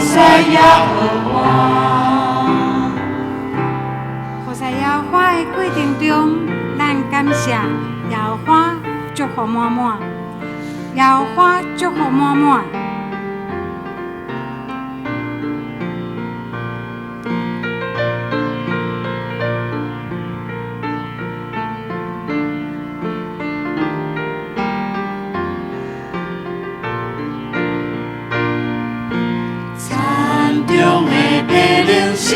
讚耶和華。服侍耶和華的過程中，咱感謝耶和華祝福滿滿，耶和華祝福滿滿。田中的白灵是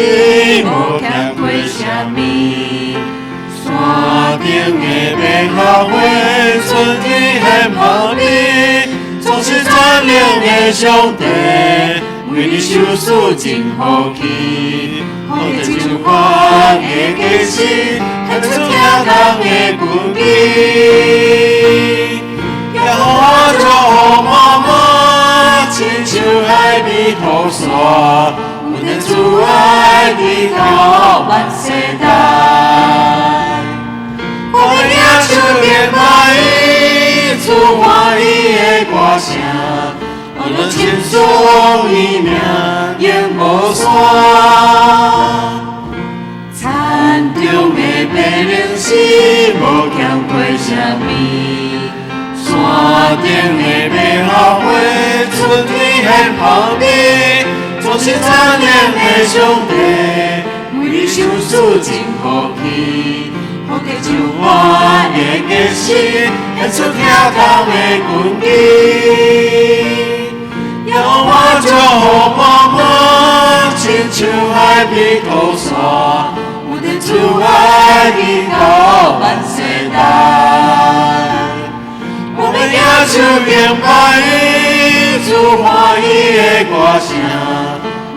無欠過啥物，山頂的百合花，春天献芳味，總是全能的上帝，為你受死真福氣，福地就款的果實，獻出疼痛的根基。耶和華祝福滿滿，親像海邊塗沙，阮的主愛直到萬世代。我欲舉手敬拜伊，主歡喜的歌聲，我欲稱頌伊名永無煞。田中的白靈是無欠過啥物，山頂的百合花，春天獻芳味，總是全能的上帝，為你受死真福氣，福地就款的果實，獻出疼痛的根基。耶和華祝福滿滿，親像海邊塗沙，阮的主愛直到萬世代。我欲舉手敬拜伊，主歡喜的歌聲，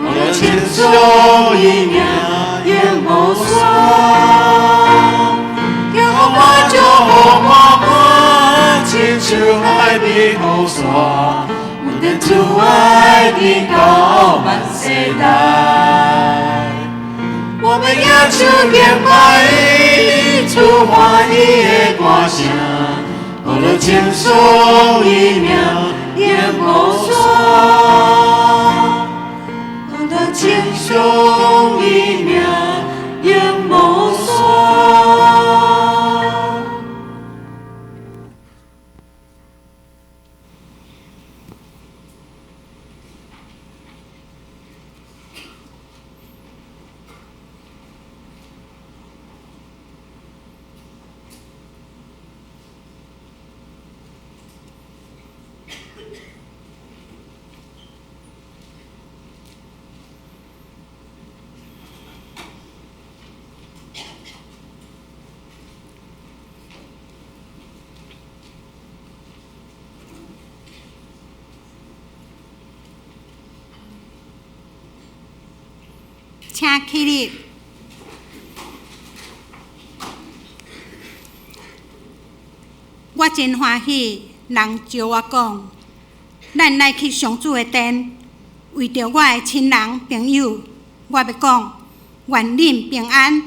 我欲稱頌伊名永無煞。耶和華祝福滿滿，親像海邊塗沙，阮的主愛直到萬世代。我欲舉手敬拜伊，主歡喜的歌聲，我欲稱頌伊名永無煞。我欲稱頌伊名永無煞。請起立。我真歡喜，人招我講，咱來去上主的殿，為著我的親人朋友，我欲講，願恁平安。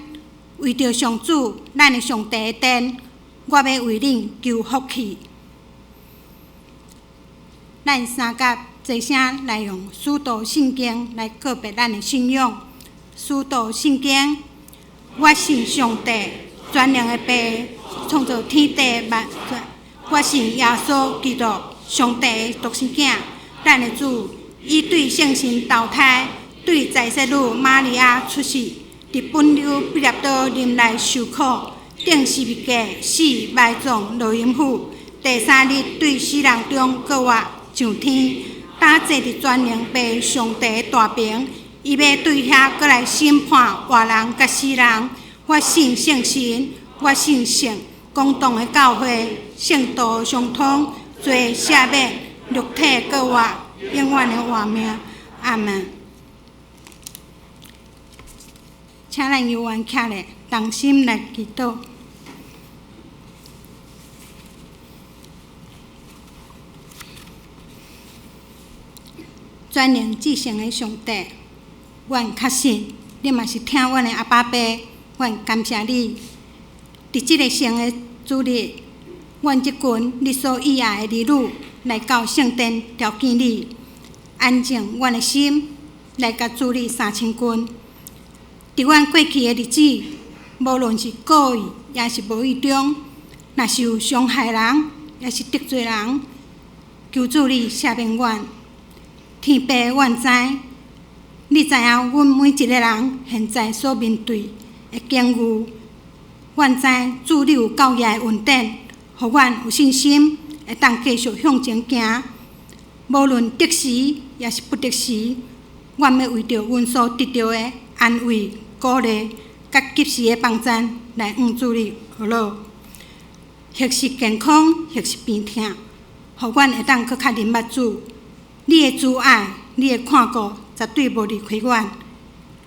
為著上主，咱的上帝的殿，我欲為恁求福氣。咱三甲齊聲來用使徒信經來告白咱的信仰。使徒信經，我信上帝，全能的父，創造天地萬物。我信耶穌基督，上帝的獨生囝，咱的主，伊對聖神投胎，對在世女瑪利亞出世，佇本丟彼拉多臨來受苦，釘十字架死埋葬落陰府，第三日對死人中復活上天，擔坐佇全能父上帝的大爿，伊欲對遐閣來審判活人佮死人。我信聖神，我信聖公同的教會，聖徒相通，罪赦免，肉體復活，永遠的活命。阿門。請咱猶原徛咧，同心來祈禱。全能至聖的上帝，阮確信你嘛是疼阮的阿爸父，阮感謝你。佇這個聖的主日，阮這群你所喜愛的兒女來到聖殿朝見你，安靜阮的心，來共主你相親近。佇阮過去的日子，無論是故意抑是無意中，若是有傷害人，抑是得罪人，求主你赦免阮。天父，阮知，你知影阮每一个人現在所面對的境遇。阮知主你有夠額的恩典，予阮有信心，會當繼續向前行。無論得時抑是不得時，阮欲為著阮所得著的安慰、鼓勵、佮及時的幫贊來向主你學樂。或是健康，或是病痛，予阮會當閣較認捌主。你的慈愛，你的看顧，絕對無離開阮。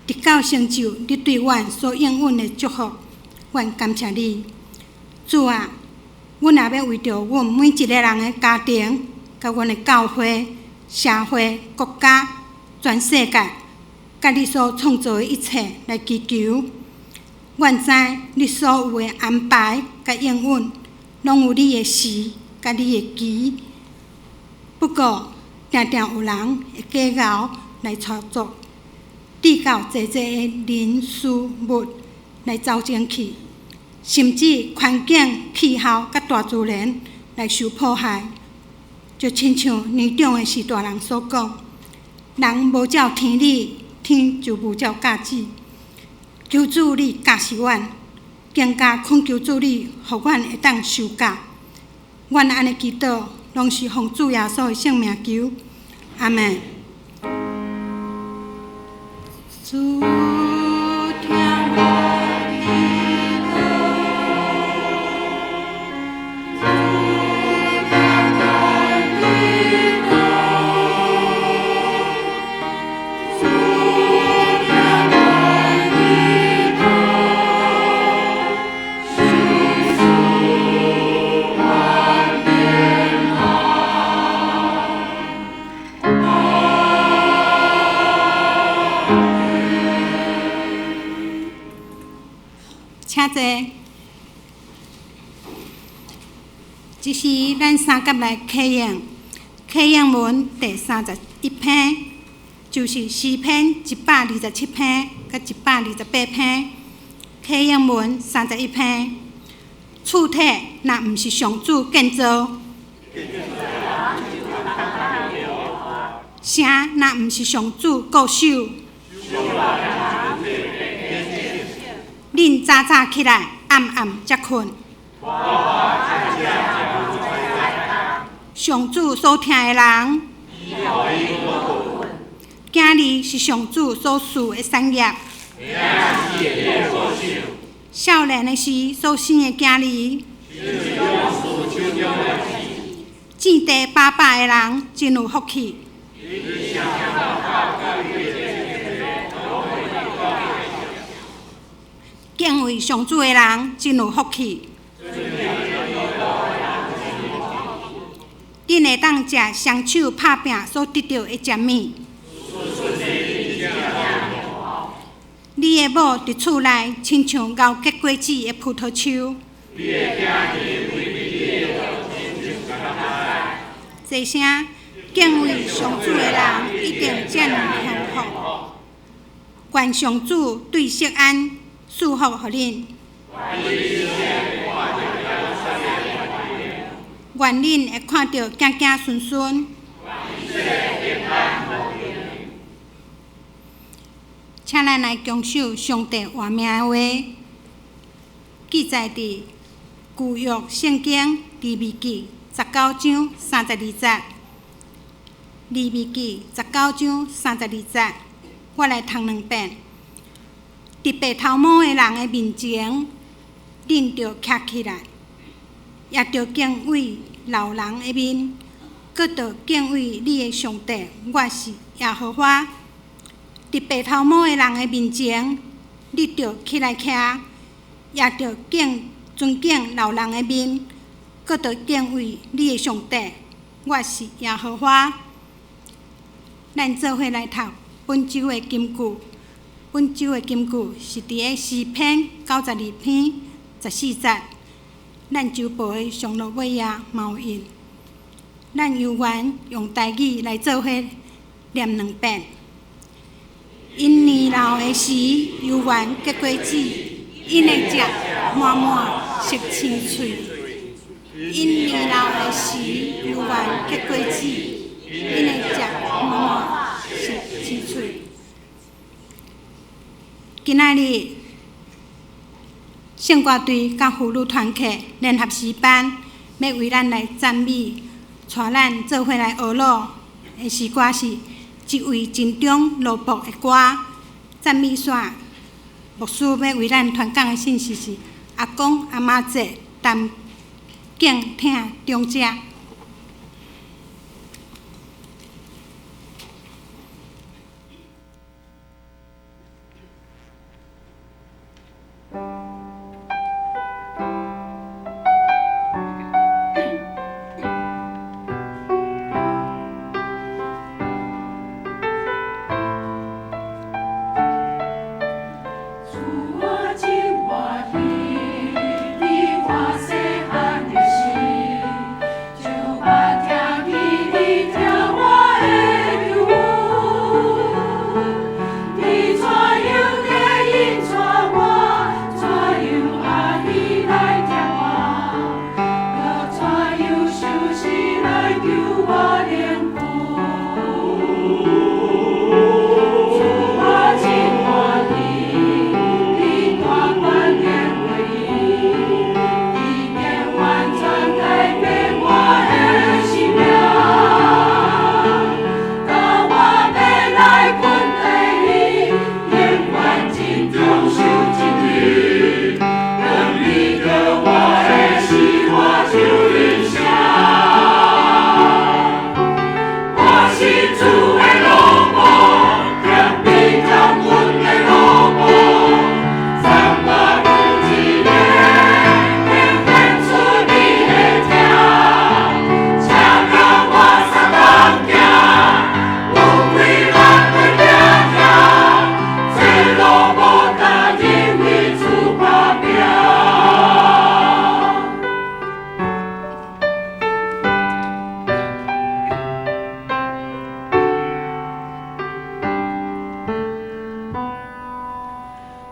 直到成就你對阮所應允的祝福，阮感謝你，主啊！阮也欲為著阮每一个人的家庭、佮阮的教會、社會、國家、全世界，佮你所創造的一切來祈求。阮知你所有的安排佮應允，攏有你的時佮你的期。不過，定定有人會假猴來操作，制造濟濟的人事物來走前去，甚至環境、氣候佮大自然來受破壞，就親像年長的序大人所講：人無照天理，天就無照教旨。求主你教示阮，更加懇求主你，予阮會當受教。阮按呢祈禱，攏是奉主耶穌的聖名求，阿們。主聽我祈禱，主聽我祈禱，主聽我祈禱，求主還憐愛。阿們。請坐。這是咱三甲來啟應，啟應文第31篇，就是詩篇127篇佮128篇。啟應文三十一篇，厝體若毋是上主建造，城若毋是上主固守，恁早早起來，暗暗才睏。上主所疼的人，囝兒是上主所賜的產業。少年的時所生的囝兒，種地飽飽的人真有福氣。敬畏上主的人真有福氣。恁會當食雙手拍拚所得著的食物。你的某佇厝內，親像熬結果子的葡萄樹。濟聲，敬畏上主的人一定遮爾幸福。願上主對錫安賜福予恁。願恁會看著子子孫孫。請咱來恭守上帝活命的話，記載佇舊約聖經利未記19章32節。利未記十九章三十二節，我來讀兩遍。佇白頭毛的人的面前，恁著徛起來，也著敬畏老人的面，閣著敬畏你的上帝。我是耶和華。佇白頭毛的人的面前，你著起來徛，也著敬尊敬老人的面，閣著敬畏你的上帝。我是耶和華。咱做伙來讀本週的金句。本週的金句是佇个詩篇92篇14節。咱周報的上落尾頁嘛有印。咱有緣用台語來做伙念兩遍。𪜶年老的時，猶原結果子，𪜶的葉滿滿熟青翠。𪜶年老的時，猶原結果子，𪜶的葉滿滿熟青翠。今仔日聖歌隊佮婦女團契聯合詩班，欲為咱來讚美，帶咱做伙來學魯的詩歌是一位真忠奴僕的歌。讚美線牧師欲為咱傳講的信息是阿公阿嬤節擔敬疼長者。主我真歡喜，佇我細漢的時，就捌聽見你聽我的求問，你怎樣地引帶我，怎樣阿喜來疼我，閣怎樣受死來救我靈魂。主我真歡喜，你大權能的義，已經完全改變我的生命。當我欲來跟隨你，永遠真忠守真理。當你著我的時，我就認聲。我是主的奴僕，謙卑感恩的奴僕，讚我拄一个，能顯出你的疼，請甲我相共行，有快樂的行行，做奴僕擔任為主打拼。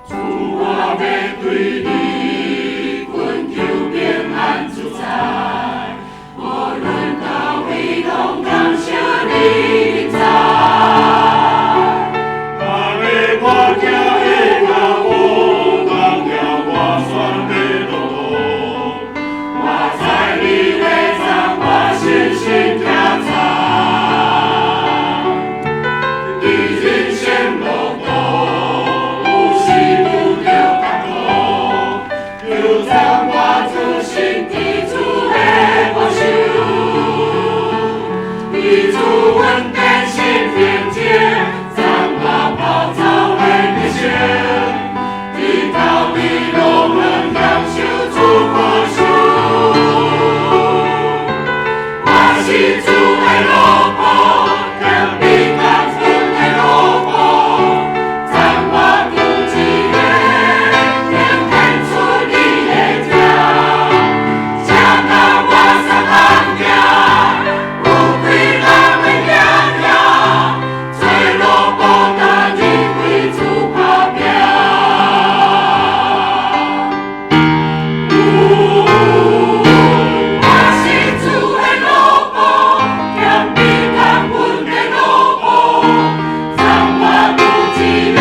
主，我欲對你懇求平安自在，無論佗位攏感謝你臨在。踏咧我行的腳步，擔掉我酸的路途。我知你會讚我信心徛在，佇人生路途有時拄著艱苦，求讚我自信佇主的保守，佇主恩典心平靜，讚我跑走的日生，直到佇樂園享受主保守。我是主的奴僕，謙卑感恩的奴僕，讚我拄一个，能顯出你的疼，請甲我相共行，有快樂的行行，做奴僕擔任為主打拼。我是主的奴僕，謙卑感恩的奴僕，讚我拄一个，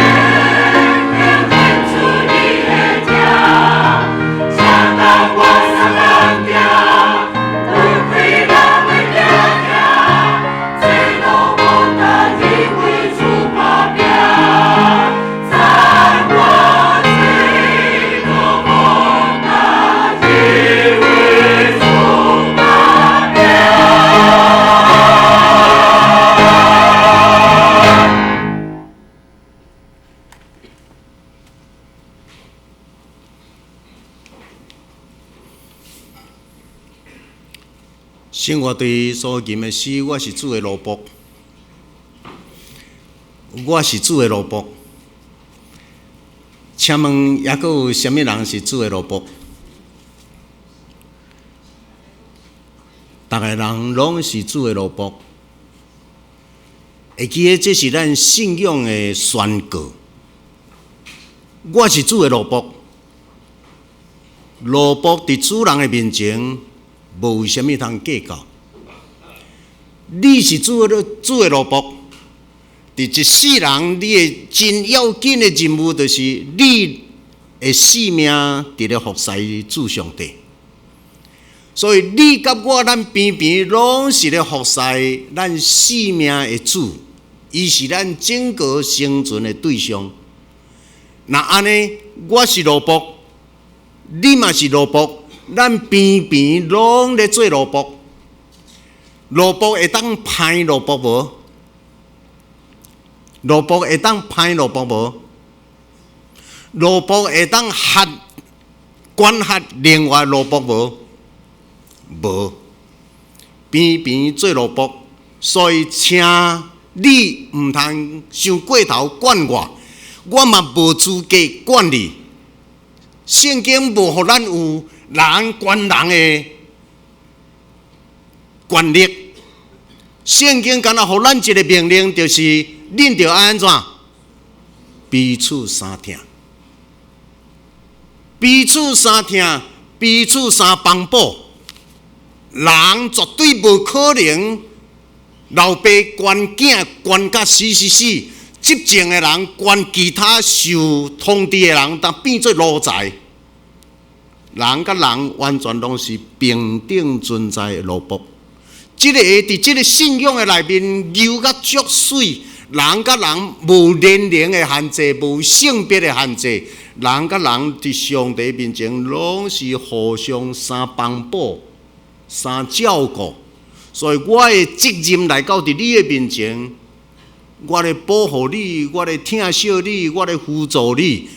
能顯出你的疼，請甲我相共行，有快樂的行行，做奴僕擔任為主打拼，讚我做奴僕擔任為主打拼。聖歌隊所吟的詩，我是主的奴僕，我是主的奴僕。請問，猶閣有啥物人是主的奴僕？逐个人攏是主的奴僕。會記得這是咱信仰的宣告。我是主的奴僕，奴僕佇主人的面前無啥物通計較。你是主的奴僕，佇一世人，你的真要緊的任務就是你的性命佇咧服侍主上帝。所以你佮我，咱平平攏是咧服侍咱性命的主，伊是咱整個生存的對象。若按呢，我是奴僕，你嘛是奴僕，咱平平攏咧做奴僕。奴僕會當歹奴僕無？奴僕會當歹奴僕無？奴僕會當轄管轄另外奴僕無？無。平平做奴僕，所以請你毋通傷過頭管我，我嘛無資格管你。聖經無予咱有人管人的權力。聖經敢若予咱一個命令，就是恁著愛按怎彼此相疼，彼此相疼，彼此相幫補。人絕對無可能老爸管囝管甲死死死，執政的人管其他受統治的人，但變做奴才。人佮人完全攏是平等存在的奴僕。這个佇這个信仰的內面，搝甲足媠，人佮人無年齡的限制，無性別的限制，人佮人佇上帝面前攏是互相相幫補、相照顧。所以我的責任來到佇你的面前，我咧保護你，我咧疼惜你，我咧輔助你。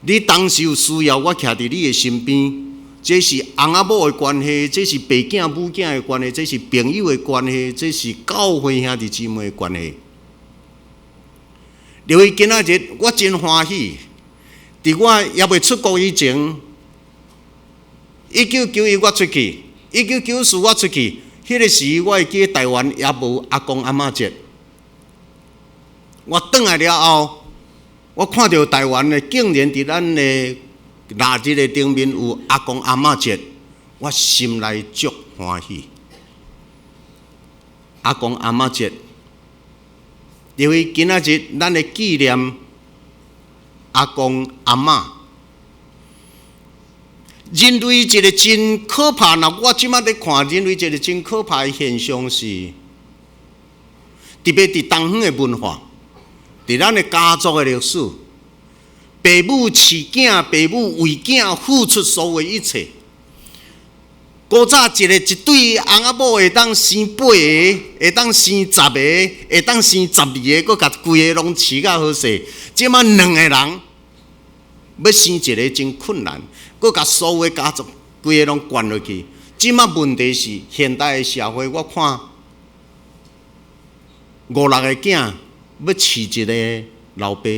你當時有需要，我徛佇你的身邊。這是翁仔某的關係，這是爸囝母囝的關係，這是朋友的關係，這是教會兄弟姊妹的關係。因為今仔日我真歡喜，佇我猶未出國以前，1991我出去，1994我出去，彼个時我會記得台灣猶無阿公阿嬤節。我轉來了後，我看著台灣的竟然佇咱的臘日的頂面有阿公阿嬤節，我心內足歡喜。阿公阿嬤節，因為今仔日咱咧紀念阿公阿嬤。人類一個真可怕，若我這馬咧看人類一個真可怕的現象是，特別佇東方的文化，佇咱的家族的歷史，爸母飼囝，爸母為囝付出所有一切。古早一個一對翁仔某會當生八個，會當生十個，會當生十二個，閣共規个攏飼甲好勢。這馬兩個人欲生一個真困難，閣共所有的家族規个攏管落去。這馬問題是現代的社會，我看五六個囝欲飼一個老爸，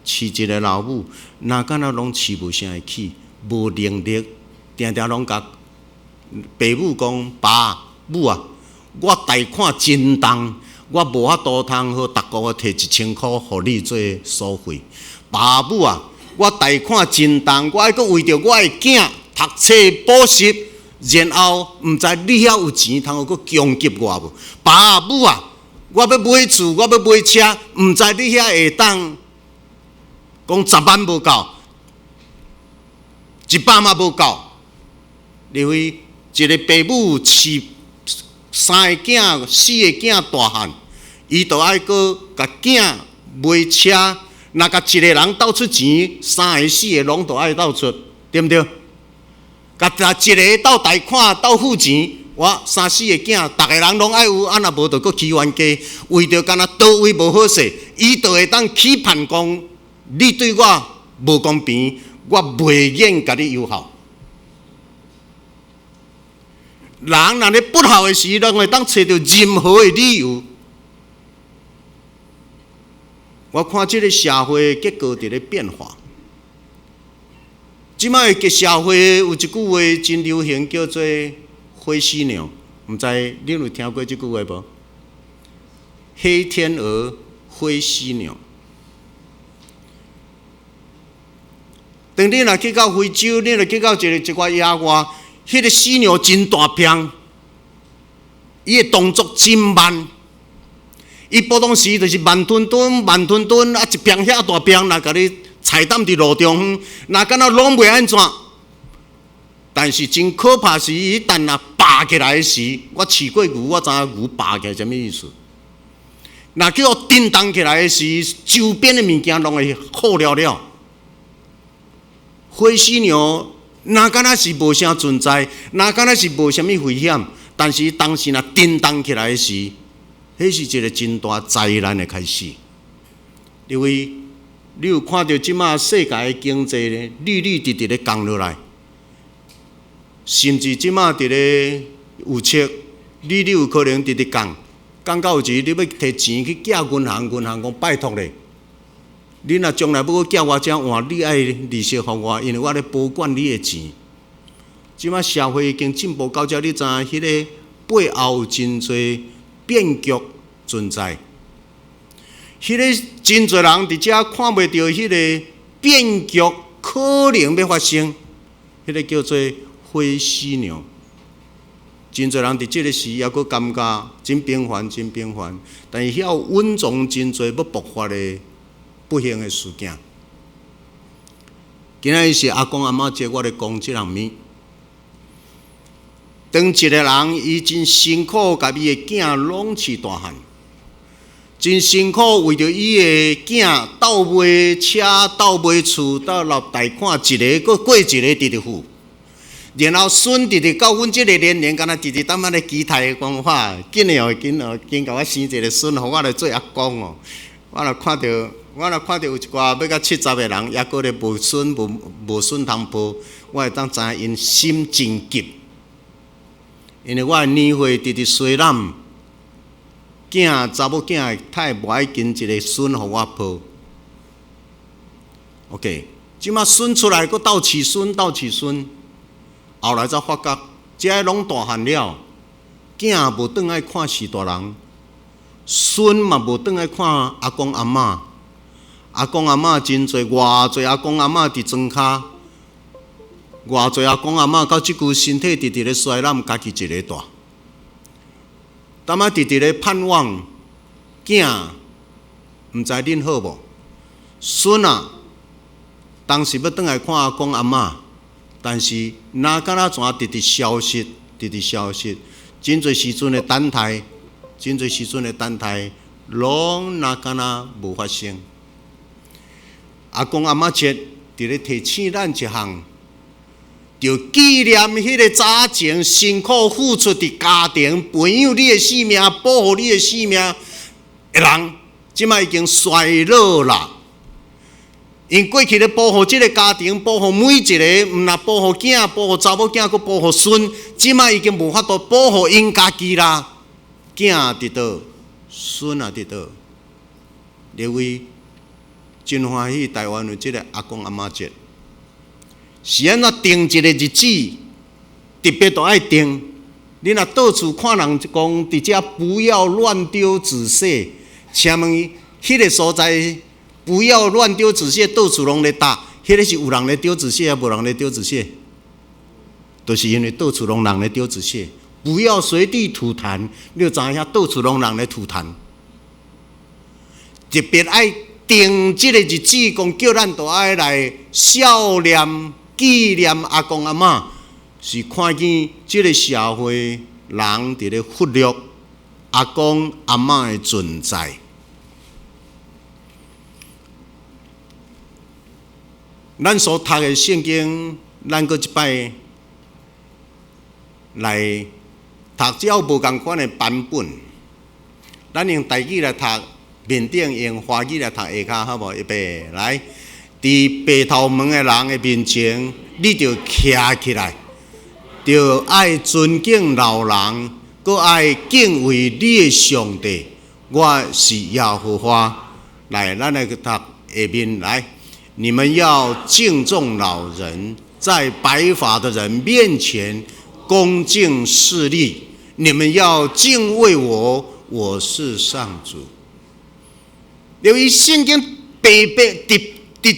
飼一個老母，若敢若攏飼無啥會起，無能力，定定攏共爸母講：爸母啊，我貸款真重，我無法度通好逐個月提1000箍予你做所費。爸母啊，我貸款真重，我愛閣為著我的囝讀冊補習，然後毋知你遐有錢通好閣供給我無？爸母啊，我欲買厝，我欲買車，毋知你遐會當講10萬無夠，100嘛無夠。因為一個爸母飼三個囝、四個囝大漢，伊就愛閣共囝買車，若共一個人鬥出錢，三個四個攏都愛鬥出，對毋對？共一個鬥貸款、鬥付錢，我三四個囝，逐个人攏愛有，啊若無就閣起冤家。為著敢若佗位無好勢，伊就會當期盼講，你對我無公平，我袂願共你友好。人若咧不孝的時，攏會當揣著任何的理由。我看這个社會結構佇咧變化。這擺的社會有一句話真流行，叫做“灰犀牛”，毋知恁有聽過這句話無？黑天鵝、灰犀牛。當你若去到非洲，你若去到一个一寡野外，彼個犀牛真大片，伊的動作真慢，伊普通時就是慢吞吞、慢吞吞，啊一片遐大片，若共你踩踮佇路中央，若敢若攏袂按怎。但是真可怕是，伊一旦若霸起來的時，我飼過牛，我知影牛霸起來啥物意思。若叫予震動起來的時，周邊的物件攏會好了了。灰犀牛若敢若是無啥存在，若敢若是無啥物危險，但是當時若震動起來的時，彼是一个真大災難的開始。因為你有看著這馬世界的經濟咧，利率直直咧降落來，甚至這馬佇咧預測利率有可能直直降，降到有一日你欲提錢去借銀行，銀行講拜託咧。你若將來欲閣借我遮換，你愛利息予我，因為我咧保管你的錢。這馬社會已經進步到遮，你知影彼个背後有真濟變局存在。彼个真濟人佇遮看袂著彼个變局可能欲發生，彼个叫做灰犀牛。真濟人佇這个時猶閣感覺真平凡，真平凡，但是遐有隱藏真濟欲爆發的不幸的事件。今仔日是阿公阿嬤節，我咧講這項物。當一個人伊真辛苦，共伊的囝攏飼大漢，真辛苦為著伊的囝鬥賣車、鬥賣厝、鬥落貸款，一个閣過一个直直付。然後孫直直到阮這个年齡，敢若直直踮仔咧期待講話，緊哦緊哦，緊共我生一个孫，予我來做阿公哦。我若看著有一寡欲到70的人，猶閣咧無孫無無孫通抱，我會當知影𪜶心真急。因為我的年歲直直衰老，囝查某囝太無愛緊一个孫予我抱。OK，這馬孫出來，閣鬥飼孫，鬥飼孫，後來才發覺，這攏大漢了，囝無轉來看序大人，孫嘛無轉來看阿公阿嬤。阿公阿嬤真濟，偌濟阿公阿嬤佇莊跤，偌濟阿公阿嬤到這久身體直直咧衰老，家己一个蹛。淡仔直直咧盼望囝，毋知恁好無？孫啊，當時欲轉來看阿公阿嬤，但是若敢若怎直直消失，直直消失，真濟時陣的等待，真濟時陣的等待，攏若敢若無發生。阿公阿嬤節佇咧提醒咱一項，著紀念彼个早前辛苦付出佇家庭培養你的性命、保護你的性命的人，這馬已經衰老啦。𪜶過去咧保護這个家庭，保護每一个，毋若保護囝、保護查某囝，閣保護孫，這馬已經無法度保護𪜶家己啦。囝佇佗，孫也佇佗，列位。真歡喜台灣有這个阿公阿嬤節，是按怎定一个日子？特別都愛定。你若到處看人講佇遮不要亂丟紙屑，請問彼个所在不要亂丟紙屑，到處攏咧貼，彼个是有人咧丟紙屑，抑無人咧丟紙屑？就是因為到處攏人咧丟紙屑，不要隨地吐痰，你就知影到處攏人咧吐痰，特別愛。定這个日子，講叫咱都愛來孝念紀念阿公阿嬤，是看見這个社會人佇咧忽略阿公阿嬤的存在。咱所讀的聖經，咱閣一擺來讀，只有無仝款的版本。咱用台語來讀。面頂用華語來讀下跤，好無？預備來，佇白頭毛的人的面前，你著徛起來，著愛尊敬老人，閣愛敬畏你的上帝。我是耶和華。來，咱來去讀下面來。你們要敬重老人，在白髮的人面前恭敬侍立。你們要敬畏我，我是上主。由於聖經白白直直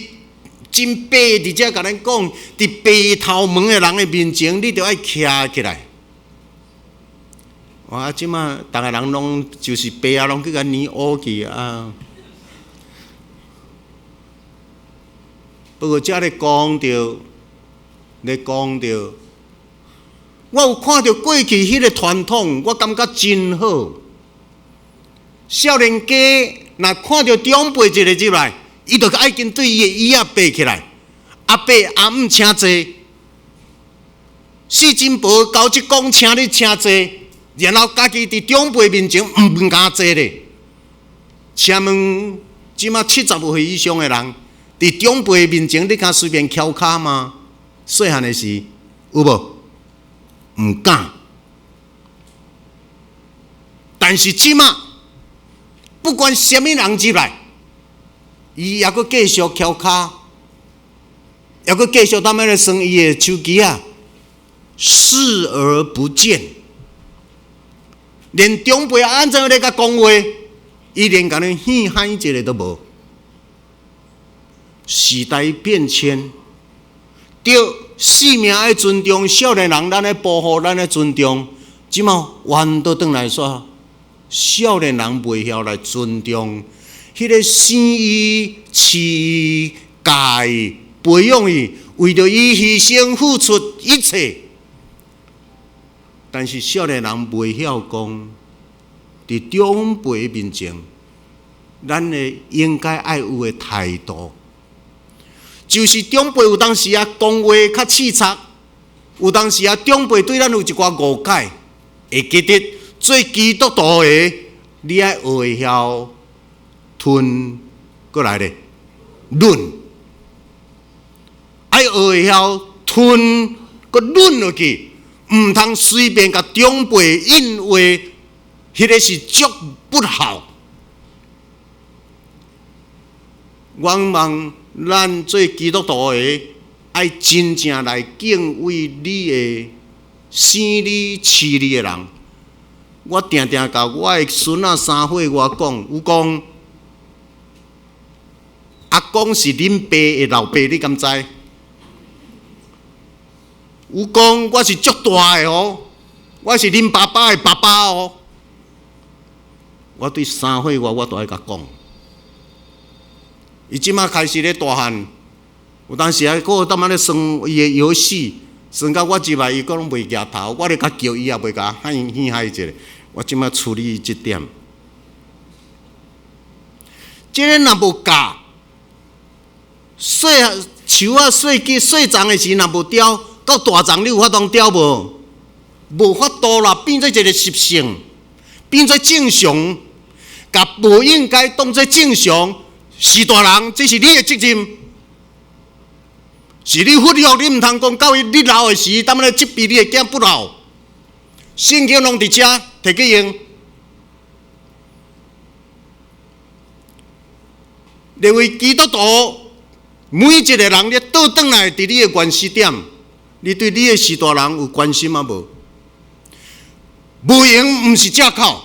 真白佇遮共咱講，佇白頭毛的人的面前，你著愛徛起來。哇！這馬逐个人攏就是白啊，攏去共染烏去啊。不過遮咧講著，咧講著，我有看著過去彼个傳統，我感覺真好。少年家若看著長輩一个入來，伊就愛緊對伊的椅仔爬起來。阿伯阿姆請坐，四珍婆交一講請你請坐，然後家己佇長輩面前毋敢坐咧。請問這馬70歲以上的人，佇長輩面前，你敢隨便翹跤嗎？細漢的時有無？毋敢。但是這馬不管啥物人入來，伊猶閣繼續翹跤，猶閣繼續踮咧咧耍伊的手機啊，視而不見。連長輩按怎咧共講話，伊連共你耳喊一下都無。時代變遷，對，性命愛尊重，少年人咱愛保護，咱愛尊重。這馬彎倒轉來說，少年人袂曉來尊重彼个生伊、飼伊、教伊、培養伊，為著伊犧牲付出一切。但是少年人袂曉講，佇長輩面前，咱的應該愛有的態度，就是長輩有當時啊講話較刺插，有當時啊長輩對咱有一寡誤解，會記得做基督徒的，你愛學會曉吞過來咧，忍，愛學會曉吞閣忍落去，毋通隨便共長輩應話，彼个是足不好。我望咱做基督徒的，愛真正來敬畏你的生你飼你的人。我定定共我的孫仔3歲，我講，有講，阿公是恁爸的老爸，你敢知？有講我是足大的哦，我是恁爸爸的爸爸哦。我對3歲外，我都愛共講。伊這馬開始咧大漢，有當時啊，閣踮仔咧耍伊的遊戲，耍到我入來，伊閣攏袂舉頭，我咧共叫伊也袂共喊耳喊一下。我這馬處理這點，這个若無教，細樹仔細枝細叢的時若無雕，到大叢你有法度雕無？無法度啦，變做一個習性，變做正常，共無應該當做正常。是大人，這是你的責任，是你忽略，你毋通講到伊你老的時，踮咧責備你的囝不老。聖經攏佇遮，提去用。列位基督徒，每一個人，你倒轉來佇你的原始點，你對你的序大人有關心啊無？無閒毋是藉口。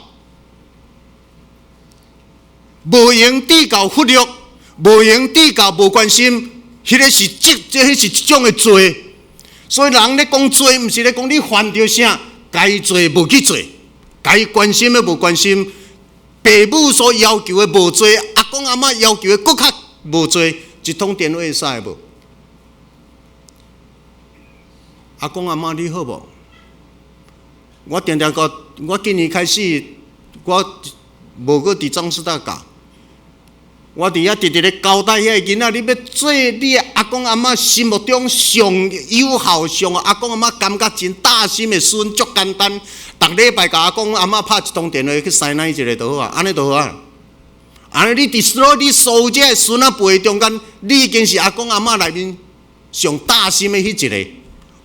無閒智教忽略，無閒智教無關心，彼个是這，這彼是一種的罪。所以人咧講罪，毋是咧講你犯著啥，該做無去做，該關心的無關心，爸母所要求的無做，阿公阿嬤要求的閣較無做，一通電話會使無？阿公阿嬤你好無？我定定講，我今年開始，我無閣佇張師大教。我佇遐直直咧交代遐個囡仔，你欲做你的阿公阿嬤心目中上友好、上阿公阿嬤感覺真貼心的孫，足簡單。逐禮拜共阿公阿嬤拍一通電話去師奶一下就好啊，按呢就好啊。按呢你佇所你所有這个孫仔輩中間，你已經是阿公阿嬤內面上貼心的彼一个。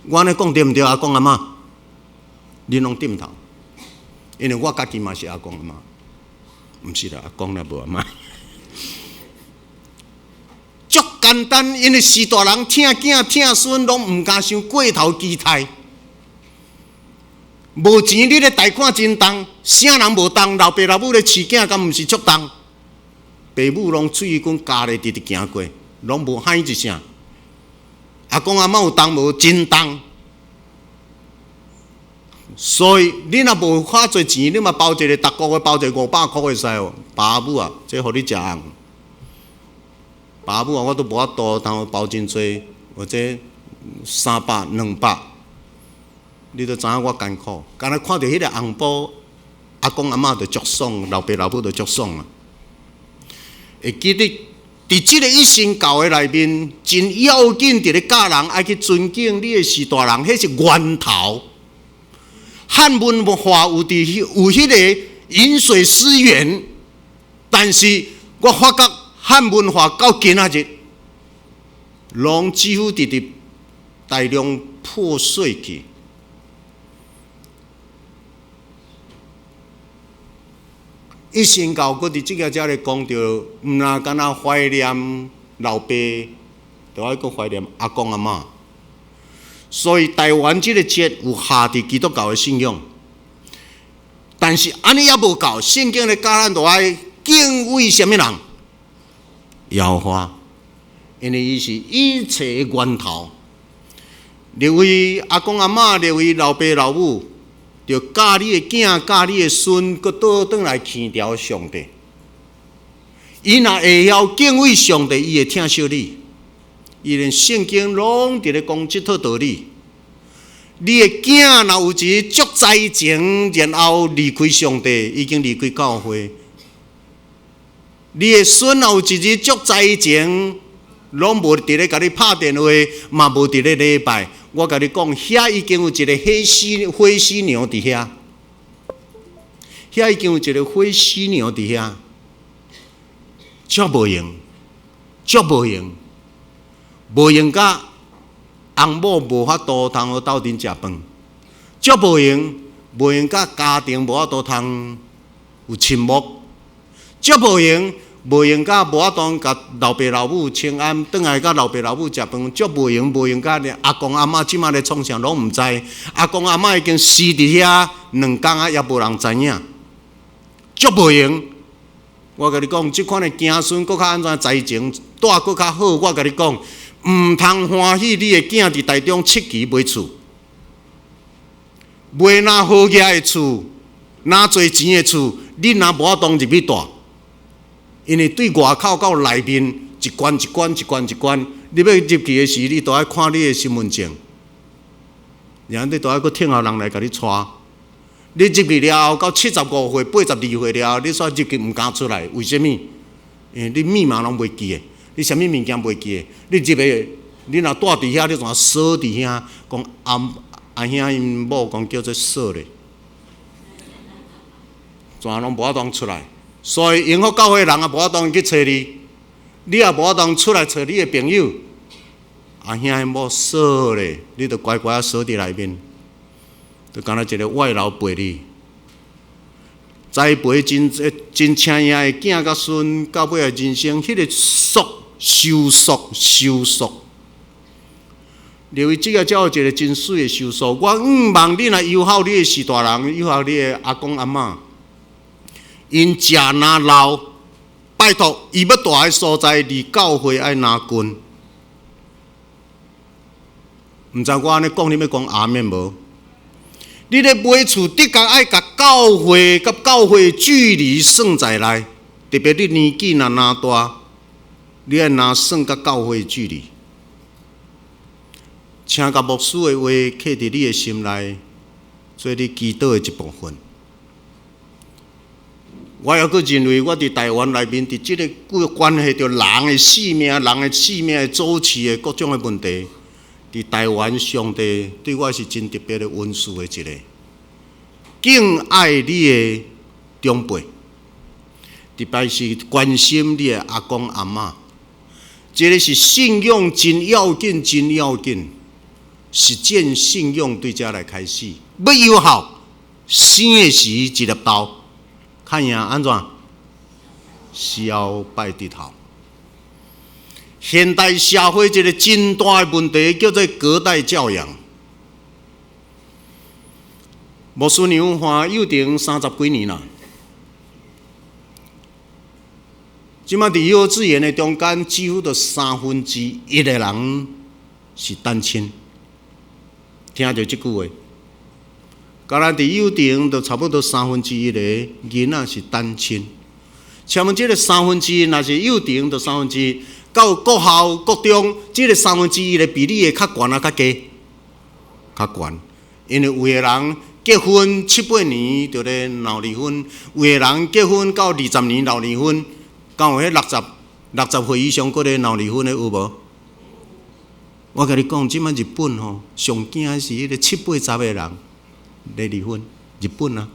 我按呢講對毋對？阿公阿嬤，恁攏點頭，因為我家己嘛是阿公阿嬤，毋是啦，阿公啦無阿嬤。足簡單，因為序大人疼囝疼孫，攏毋敢傷過頭期待。無錢你咧貸款真重，啥人無重？老爸老母咧飼囝，敢毋是足重？爸母攏喙管咬咧，直直行過，攏無喊一聲。阿公阿嬤有重無？真重。所以你若無較濟錢，你嘛包一個逐個月包一個500箍會使無？爸母啊，這予你食紅。爸母啊，我都無法度通包真濟，或者300、200，你都知影我艱苦。敢若看著彼個紅包，阿公阿嬤就足爽，老爸老母就足爽啊。會記得佇這個一神教的內面，真要緊，佇咧教人愛去尊敬你的序大人，彼是源頭。漢文化有佇有彼個飲水思源，但是我發覺漢文化到今仔日，攏幾乎佇佇大量破碎去。一神教閣佇這个遮咧講著，毋若干焦懷念老爸，著愛閣懷念阿公阿嬤。所以台灣這个節有下佇基督教的信仰，但是按呢猶無夠，聖經咧教咱著愛敬畏啥物人？耶和華，因為伊是一切的源頭。認為阿公阿嬤，認為老爸老母，著教你的囝、教你的孫，閣倒轉來牽牢上帝。伊若會曉敬畏上帝，伊會疼惜你。伊連聖經攏佇咧講這套道理。你的囝若有一日足才情，然後離開上帝，已經離開教會。你的孫若有一日足才情，攏無佇咧共你拍電話，嘛無佇咧禮拜。我共你講，遐已經有一個火死火死娘佇遐，遐已經有一個火死娘佇遐，足無閒，足無閒。無閒甲翁某無法度通好鬥陣食飯，足無閒，無閒甲家庭無法度通有親睦，足無閒，無閒甲無法度共老爸老母請安，轉來佮老爸老母食飯，足無閒，無閒甲連阿公阿嬤這馬咧創啥攏毋知，阿公阿嬤已經死佇遐兩工啊，猶無人知影，足無閒。我共你講，這款的子孫閣較按怎才情，帶閣較好。我共你講，毋通歡喜你的囝佇台中七期買厝，買若好額的厝，若濟錢的厝，你若無法度入去住，因為對外口到內面一關一關一關一關，你欲入去的時，你都愛看你的身份證，然後你都愛閣聽候人來共你帶。你入去了後，到75歲、82歲了後，你煞入去毋敢出來，為啥物？因為你密碼攏袂記得，你啥物物件袂記得？你入去，你若蹛佇遐，你怎鎖佇遐？講阿阿兄𪜶某講叫做鎖咧，怎攏無法度出來？所以榮福教會的人也無法度去揣你，你也無法度出來揣你的朋友。阿兄𪜶某鎖咧，你著乖乖仔鎖佇內面。就敢若一個外勞陪你，栽培真真青影的囝佮孫，到尾仔人生，彼個速收束收束。認為這个才有一個真媠的收束。我向望你若友好你的序大人，友好你的阿公阿嬤，𪜶食若老，拜託伊欲蹛的所在離教會愛若近。毋知我按呢講，你欲講阿們無？你咧買厝，的確愛共教會佮教會距離算在內，特別你年紀若若大，你愛若算佮教會距離。請共牧師的話刻佇你的心內，做你祈禱的一部分。我猶閣認為，我佇台灣內面，佇這个關係著人的性命、人的性命的走勢的各種的問題。佇台灣，上帝對我是真特別的恩賜的一個。敬愛你的長輩，特別是關心你的阿公阿嬤，這个是信仰真要緊，真要緊。實踐信仰對遮來開始，欲有效，生的時一粒豆，較贏按怎？痟拜日頭。現代社會一個真大的問題叫做隔代教養。牧師娘換幼童三十幾年啦，這馬佇幼稚園的中間，幾乎都三分之一的人是單親。聽著這句話，敢若佇幼童就差不多三分之一的囡仔是單親。請問這个三分之一，若是幼童就三分之一，到國校、國中，這个三分之一的比例會較懸啊，較低？較懸，因為有的人結婚七八年就咧鬧離婚，有的人結婚到20年鬧離婚，敢有彼60歲以上閣咧鬧離婚的有無？我共你講，這擺日本吼，上驚的是彼个七八十个人咧離婚，日本啊。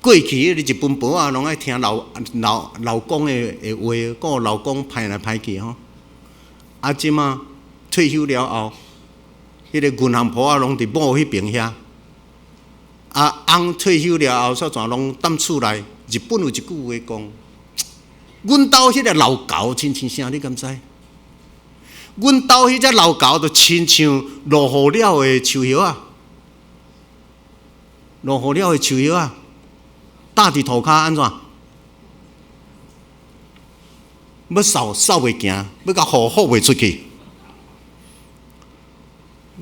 過去彼个日本婆仔攏愛聽老公的話，閣老公歹來歹去吼。啊，這擺退休了後，彼个銀行婆仔攏佇某彼爿遐。啊，翁退休了後，煞怎攏踮厝內？日本有一句話講：阮兜彼个老猴親像啥？你敢知？阮兜彼隻老猴就親像落雨了的樹葉仔，落雨了的樹葉仔，搭佇塗跤按怎？欲掃掃袂行，欲共雨覆袂出去。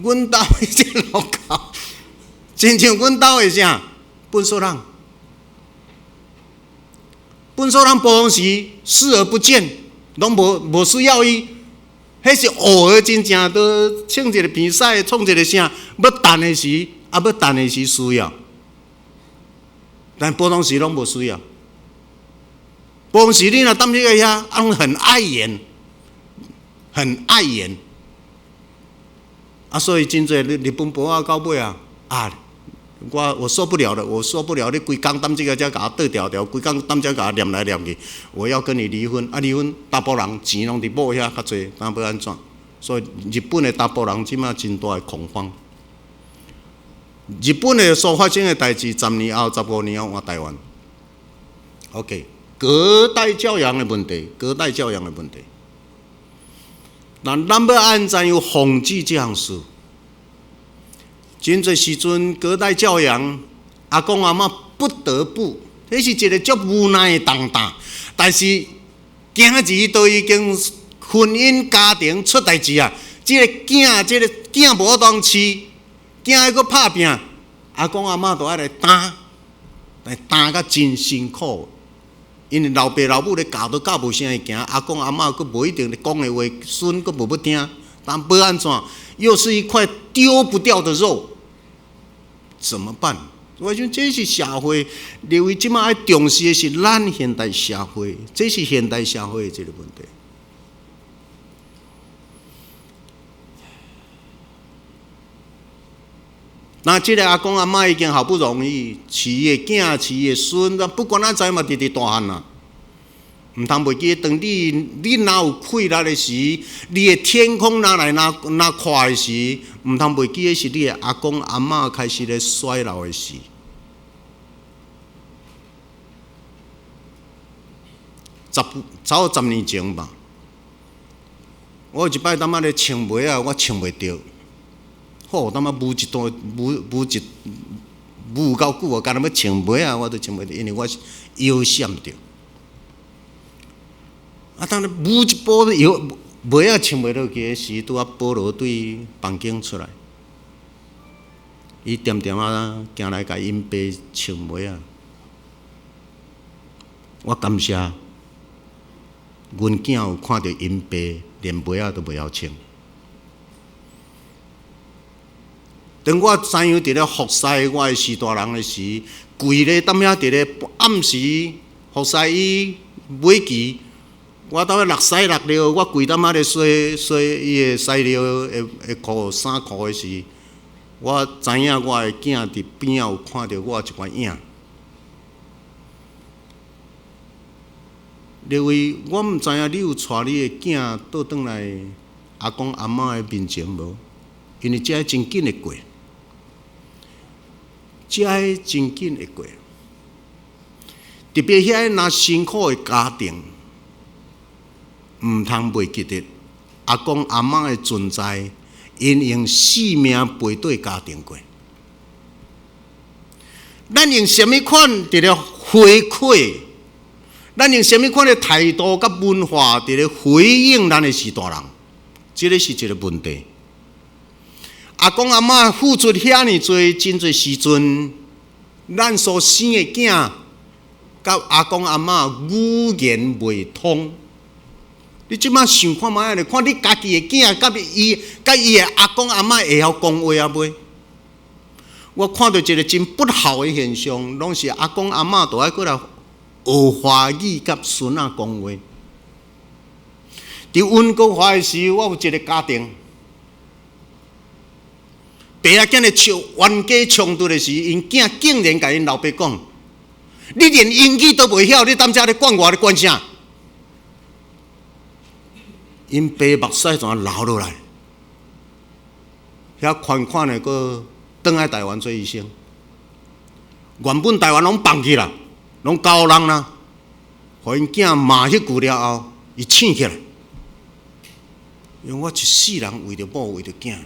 阮兜彼隻老猴，親像阮兜的啥？笨手人，笨手人平常時視而不見，攏無需要伊。彼是偶爾真正都穿一个鼻屎，創一个啥，欲擲的時，啊，欲擲的時需要，但普通時攏無需要。普通時你若踮彼个遐，啊，攏很礙眼，很礙眼。啊，所以真濟日本婆仔到尾啊，啊，我受不了了，我受不了！你規工踮這个遮共我倒調調，規工踮遮共我念來念去，我要跟你離婚！啊，離婚，查埔人錢攏佇某遐較濟，當欲按怎？所以日本的查埔人這馬真大的恐慌。日本的所發生的代誌，10年後、15年後換台灣。OK，隔代教養的問題，隔代教養的問題。那咱欲按怎樣防止這項事？真濟時陣隔代教養，阿公阿嬤不得不，彼是一个足無奈的重擔。但是囝兒都已經婚姻家庭出代誌啊，這个囝無法當飼，囝愛閣拍拚，阿公阿嬤都愛來擔，來擔甲真辛苦。因為老爸老母咧教都教無啥會行，阿公阿嬤閣無一定咧講的話，孫閣無欲聽，但欲按怎？又是一塊丟不掉的肉，怎麼辦？我想這是社會，認為這馬愛重視的是咱現代社會，這是現代社會的這個問題。那這个阿公阿嬤已經好不容易飼伊的囝，飼伊的孫，不管按怎嘛，直直大漢啦。毋通袂記，當你若有氣力的時，你的天空若來若若闊的時，毋通袂記的是你的阿公阿嬤開始咧衰老的時。差不多10年前吧，我有一擺當仔咧穿襪仔，我穿袂著，好，當仔舞一段舞舞一舞有夠久啊，干焦欲穿襪仔我都穿袂著，因為我是腰閃著。啊！當咧舞一步腰襪仔穿袂落去的時，拄仔保羅對房間出來，伊恬恬仔行來共𪜶爸穿襪仔。我感謝阮囝有看著𪜶爸連襪仔都袂曉穿。當我知影佇咧服侍我的序大人的時，跪咧踮遐佇咧暗時服侍伊尾期。我兜咧落屎落尿，我跪踮遐咧洗洗伊的屎尿的褲衫褲的時，我知影我的囝佇邊仔有看著我一寡影。列位，我毋知影你有帶你的囝倒轉來阿公阿嬤的面前無？因為這真緊會過，這真緊會過。特別遐若辛苦的家庭。毋通袂記得阿公阿嬤的存在，𪜶用性命陪綴家庭過。咱用啥物款佇咧回饋？咱用啥物款的態度佮文化佇咧回應咱的序大人？這个是一个問題。阿公阿嬤付出遐爾濟，真濟時陣，咱所生的囝，佮阿公阿嬤語言袂通。你這馬想看覓咧？看你家己的囝，佮伊，佮伊的阿公阿嬤會曉講話啊袂？我看著一个真不好的現象，攏是阿公阿嬤都愛過來學華語佮孫仔講話。佇溫哥華的時，我有一个家庭，爸仔囝咧衝冤家衝突的時，𪜶囝竟然共𪜶老爸講：你連英語都袂曉，你踮遮咧管我，咧管啥？𪜶爸目屎全流落來，遐款款的閣轉來台灣做醫生。原本台灣攏放棄啦，攏交人啦，予𪜶囝罵彼句了後，伊醒起來。因為我一世人為著某，為著囝，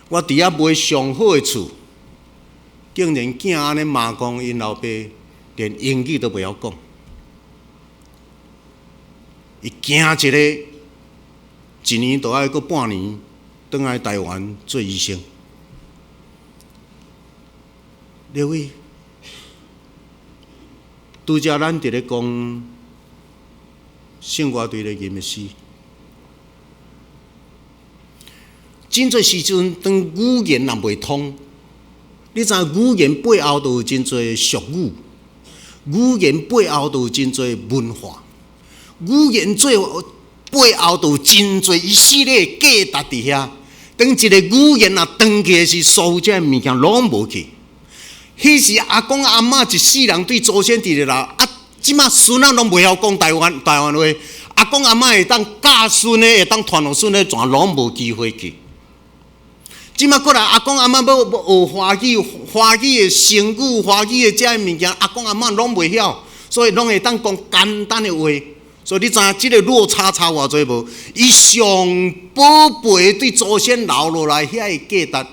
我佇遐買上好的厝，竟然囝按呢罵講，𪜶老爸連英語都袂曉講，伊驚一个，一年就愛閣半年，轉來台灣做醫生。各位，拄才咱佇咧講聖歌隊咧吟的詩，真濟時陣當語言若袂通，你知語言背後就有真濟俗語，語言背後就有真濟文化，語言最背後就有真濟一系列價值佇遐。當一个語言若斷去的時，所有這个物件攏無去。彼時阿公阿嬤一世人對祖先佇咧老啊，這馬孫仔攏袂曉講台灣話，阿公阿嬤會當教孫的，會當傳予孫的，全攏無機會去。這馬過來阿公阿嬤欲學華語，華語的成語、華語的這个物件，阿公阿嬤攏袂曉，所以攏會當講簡單的話。所以你知影這个落差差偌濟無？伊上寶貝對祖先留落來遐个價值，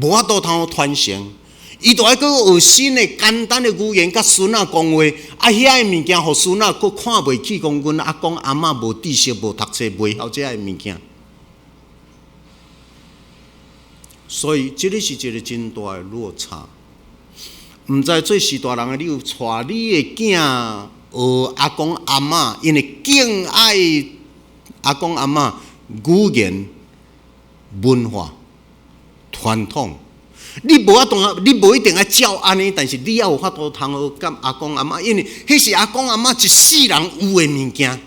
無法度通傳承，伊就愛閣學新的簡單的語言，佮孫仔講話，啊，遐个物件，予孫仔閣看袂起，講阮阿公阿嬤無知識、無讀冊、袂曉這个物件。所以，這个是一个真大的落差。毋知做序大人的，你有帶你的囝學阿公阿嬤，因為敬愛阿公阿嬤語言、文化、傳統。你無法度，你無一定愛照按呢，但是你也有法度通好佮阿公阿嬤，因為彼是阿公阿嬤一世人有的物件。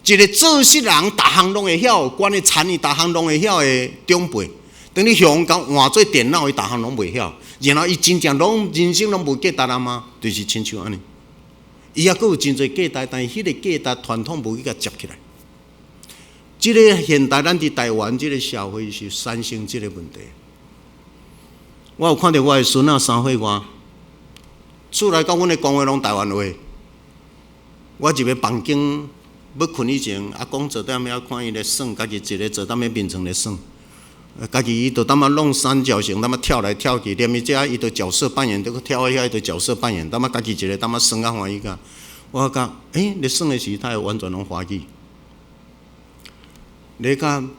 一个做事人，逐項攏會曉，管的田藝，逐項攏會曉的長輩，當你向講換做電腦，伊逐項攏袂曉，然後伊真正攏人生攏無價值啊嗎？就是親像按呢，伊猶閣有真濟價值，但是彼个價值傳統無去共接起來。這个現代咱佇台灣這个社會是產生這个問題。我有看著我的孫仔3歲外，厝內佮阮咧講話攏台灣話。我入去房間欲睏以前，阿公坐踮遐看伊咧耍，家己一个坐踮咧眠床咧耍，家己伊就踮仔弄三角形，踮仔跳來跳去，連伊遮伊就角色扮演，閣跳遐伊就角色扮演，踮仔家己一个踮仔耍較歡喜甲。我講，欸，咧耍的時，他會完全攏歡喜。你講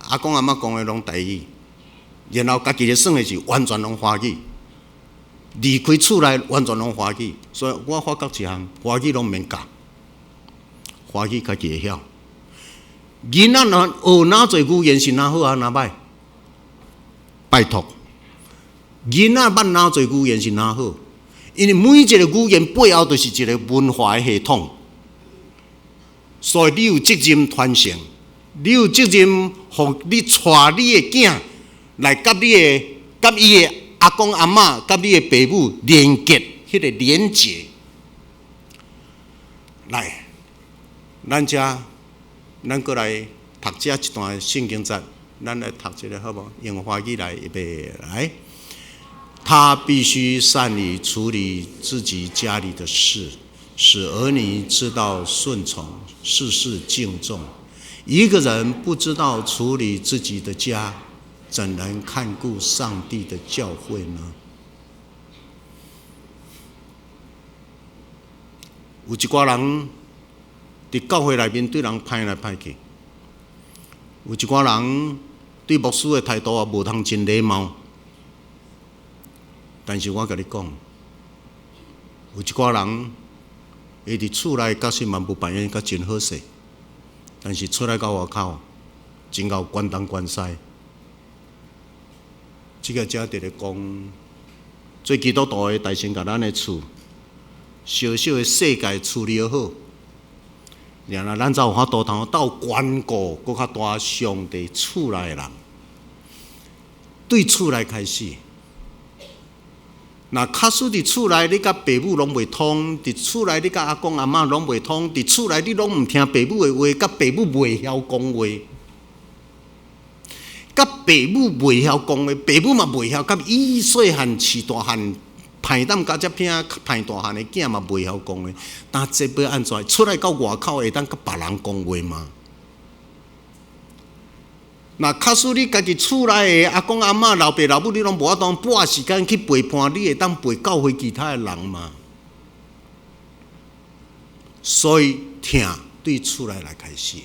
阿公阿嬤講的攏台語，然後家己咧耍的是完全攏華語，離開厝內完全攏華語，所以我發覺一項華語攏免教，華語家己會曉。囡仔若學哪濟語言是哪好抑哪歹？拜託，囡仔捌哪濟語言是哪好？因為每一个語言背後就是一个文化的系統，所以你有責任傳承。你有責任，予你帶你的囝來佮你的、佮伊的阿公阿嬤、佮你的爸母連結，彼个連結。來，咱遮，咱閣來讀這一段聖經節，咱來讀一个好無？用華語來預備來。他必須善於處理自己家裡的事，使兒女知道順從，事事敬重。一個人不知道處理自己的家，怎能看顧上帝的教會呢？有一寡人佇教會內面對人歹來歹去，有一寡人對牧師的態度也無通真禮貌。但是我共你講，有一寡人，伊佇厝內確實嘛無扮演甲真好勢。但是出來到外口，真𠢕關東關西。這个才佇咧講，做基督徒的，代先共咱的厝，小小的世界處理好，然後咱才有法度通鬥關顧閣較大上帝厝內的人。對厝內開始，若假使佇厝內你佮爸母攏袂通，佇厝內你佮阿公阿嬤攏袂通，佇厝內你攏毋聽爸母的話，佮爸母袂曉講話，佮爸母袂曉講話，爸母嘛袂曉，佮伊細漢飼大漢，歹膽甲遮囝，歹大漢的囝嘛袂曉講話，但這欲按怎？出來到外口會當佮別人講話嗎？若假使你家己厝內的阿公阿嬤、老爸老母，你攏無法度撥時間去陪伴，你會當陪教會其他的人嗎？所以疼對厝內來開始。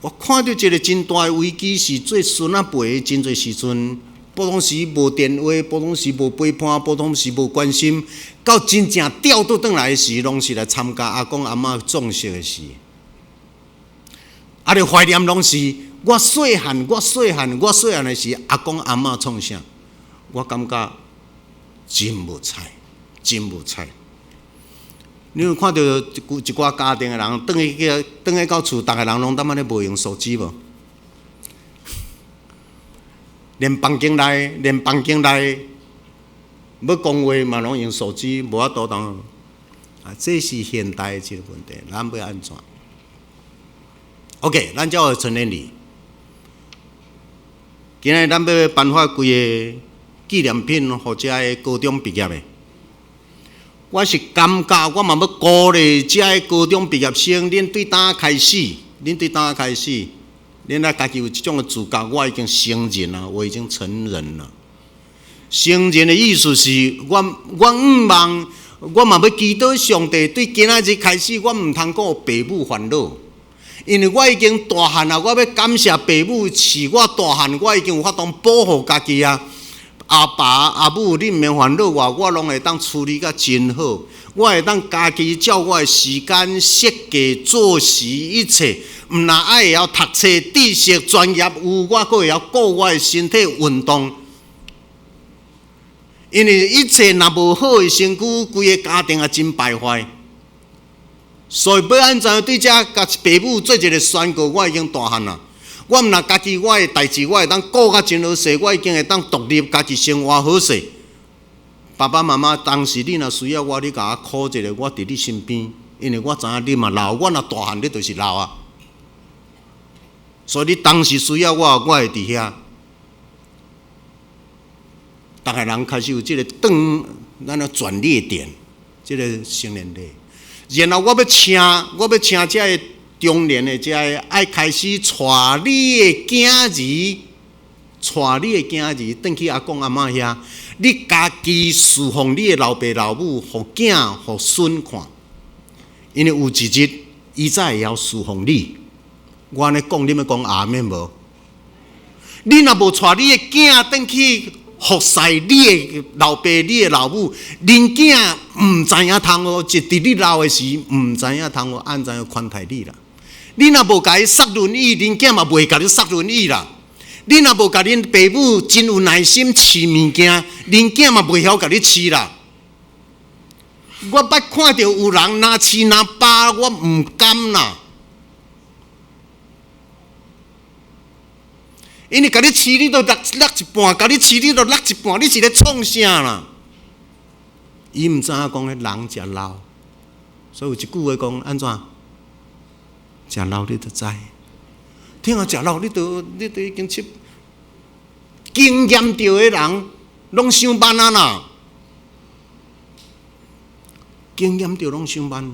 我看著一个真大的危機，是做孫仔輩的真濟時陣，普通時無電話，普通時無陪伴，普通時無關心，到真正調倒轉來的時，攏是來參加阿公阿嬤葬式的時。啊！你懷念攏是我細漢，我細漢，我細漢的時，阿公阿嬤創啥？我感覺真無彩，真無彩。你有看著一一寡家庭的人，轉去轉去到厝，逐个人攏踮按呢無用手機無？連房間內，連房間內欲講話嘛，攏用手機，無法度當。啊，這是現代的一个問題，咱欲按怎？OK，咱才學成年禮。今日咱欲頒發幾个紀念品，予遮个高中畢業的。我是感覺，我嘛欲鼓勵遮个高中畢業生，恁對當開始，恁對當開始，恁愛家己有這種的自覺，我已經成人了，我已經成人了。成人的意思是，我我向望，我嘛欲祈禱上帝，對今仔日開始，我毋通閣予爸母煩惱。因為我已經大漢啊，我欲感謝爸母飼我大漢，我已經有法度保護家己啊。阿爸阿母，你毋免煩惱我，我攏會當處理甲真好。我會當家己照我的時間設計作息一切，毋若愛會曉讀冊、知識、專業有，我閣會曉顧我的身體運動。因為一切若無好的身軀，規个家庭也真敗壞。所以欲按怎對遮共爸母做一个宣告，我已經大漢啦。我毋若家己我的代誌，我會當顧甲真好勢，我已經會當獨立家己生活好勢。爸爸媽媽當時你若需要我，你共我 call 一下，我佇你身邊，因為我知影你嘛老，我若大漢，你就是老啊。所以你當時需要我，我會佇遐。逐个人開始有這个轉，咱的轉捩點，這个成年禮。然後我欲請，我欲請遮个中年的遮个愛開始帶你的囝兒，帶你的囝兒轉去阿公阿嬤遐，你家己侍奉你的老爸老母，予囝予孫看，因為有一日伊才會曉侍奉你。我按呢講，你欲講阿們無？你若無帶你的囝轉去服侍你的老爸、你的老母，恁囝毋知影通予，就佇你老的時，毋知影通予按怎樣寬待你啦。你若無共伊捒輪椅，恁囝嘛袂共你捒輪椅啦。你若無共恁爸母真有耐心飼物件，恁囝嘛袂曉共你飼啦。我捌看著有人若飼若飽，我毋甘啦。因為共你飼，你都落落一半；共你飼，你都落一半。你是咧創啥啦？伊毋知影講，彼人食老，所以有一句話講按怎？食老你就知，聽啊食老你都已經去經驗著的人，攏傷慢啊啦！經驗著攏傷慢，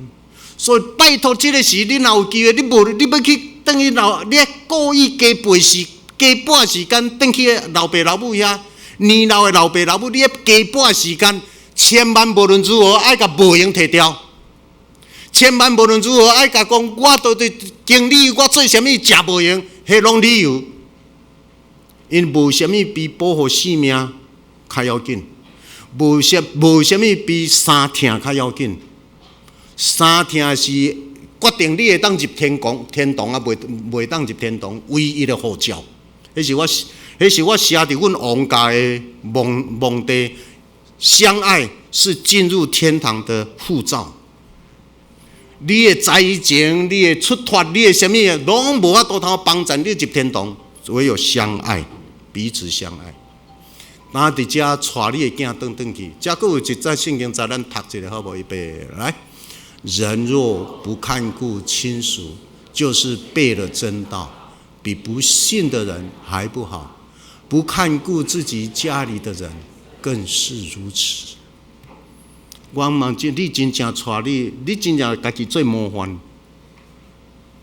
所以拜託這个時，你若有機會，你無你欲去轉去老，你故意加倍時加半時間轉去老爸老母遐，年老的老爸老母，你加半時間，千萬無論如何愛共無閒提掉，千萬無論如何愛共講，我到底經理我做啥物食無閒，彼攏理由，因無啥物比保護性命較要緊，無啥物比三疼較要緊。三疼是決定你會當入天國、天堂啊，袂當入天堂唯一的護照。彼是我寫佇阮王家的網地，相愛是進入天堂的護照。你的才情、你的出脫、你的啥物，攏無法度通幫助你入天堂。唯有相愛，彼此相愛。那佇遮帶你的囝轉轉去，遮閣有一節聖經，在咱讀一下好無？預備來。人若不看顧親屬，就是背了真道，比不信的人還不好。不看顧自己家裡的人，更是如此。我問真，你真正帶你，你真正家己做模範，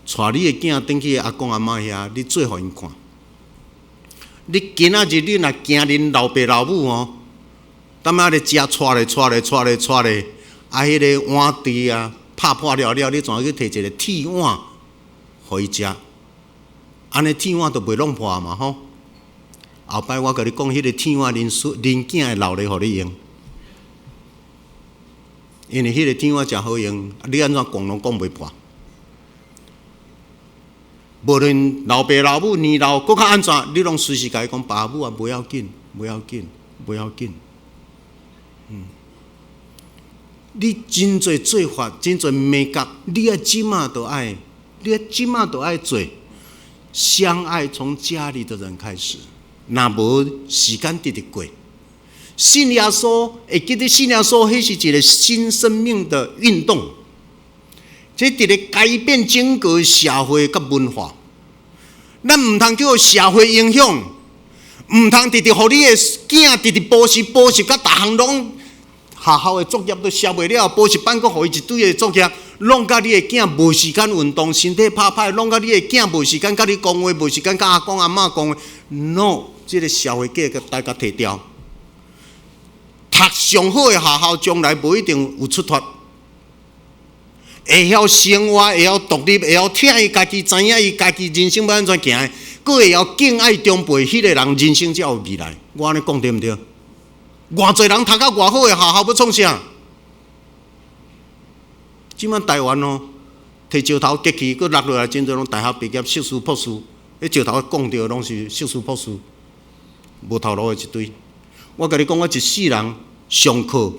帶你的囝轉去阿公阿嬤遐，你做予𪜶看。你今仔日你若驚恁老爸老母哦，踮遐咧食，帶咧帶咧帶咧帶咧。啊！彼个碗箸啊，拍破了了，你怎去提一个鐵碗予伊食？按呢鐵碗就袂弄破嘛吼。後擺我共你講，彼个鐵碗恁孫恁囝會留咧予你用，因為彼个鐵碗誠好用，你按怎講攏講袂破。無論老爸老母年老，閣較按怎，你攏隨時共伊講，爸母啊，無要緊，無要緊，無要緊。你真濟做法，真濟美感，你愛這馬就愛，你愛這馬就愛做。相愛從家裡的人開始，若無時間直直過。信耶穌，會記得信耶穌，彼是一个新生命的運動，這佇咧改變整個社會佮文化。咱毋通叫社會影響，毋通直直予你的囝直直補習補習，佮逐項攏。學校的作業都寫袂了，補習班閣予伊一堆的作業，弄甲你的囝無時間運動，身體拍歹，弄甲你的囝無時間佮你講話，無時間佮阿公阿嬤講話。No，這个社會價值大家提掉。讀上好的學校，將來無一定有出脫。會曉生活，會曉獨立，會曉疼伊家己，知影伊家己人生欲按怎行的，閣會曉敬愛長輩，彼个人人生才有未來。我按呢講對毋對？偌濟人讀甲偌好的學校，欲創啥？這擺台灣哦，提石頭擊去，閣落落來，真濟攏大學畢業、碩士、博士，彼石頭講著攏是碩士、博士，無頭路的一堆。我共你講，我一世人上課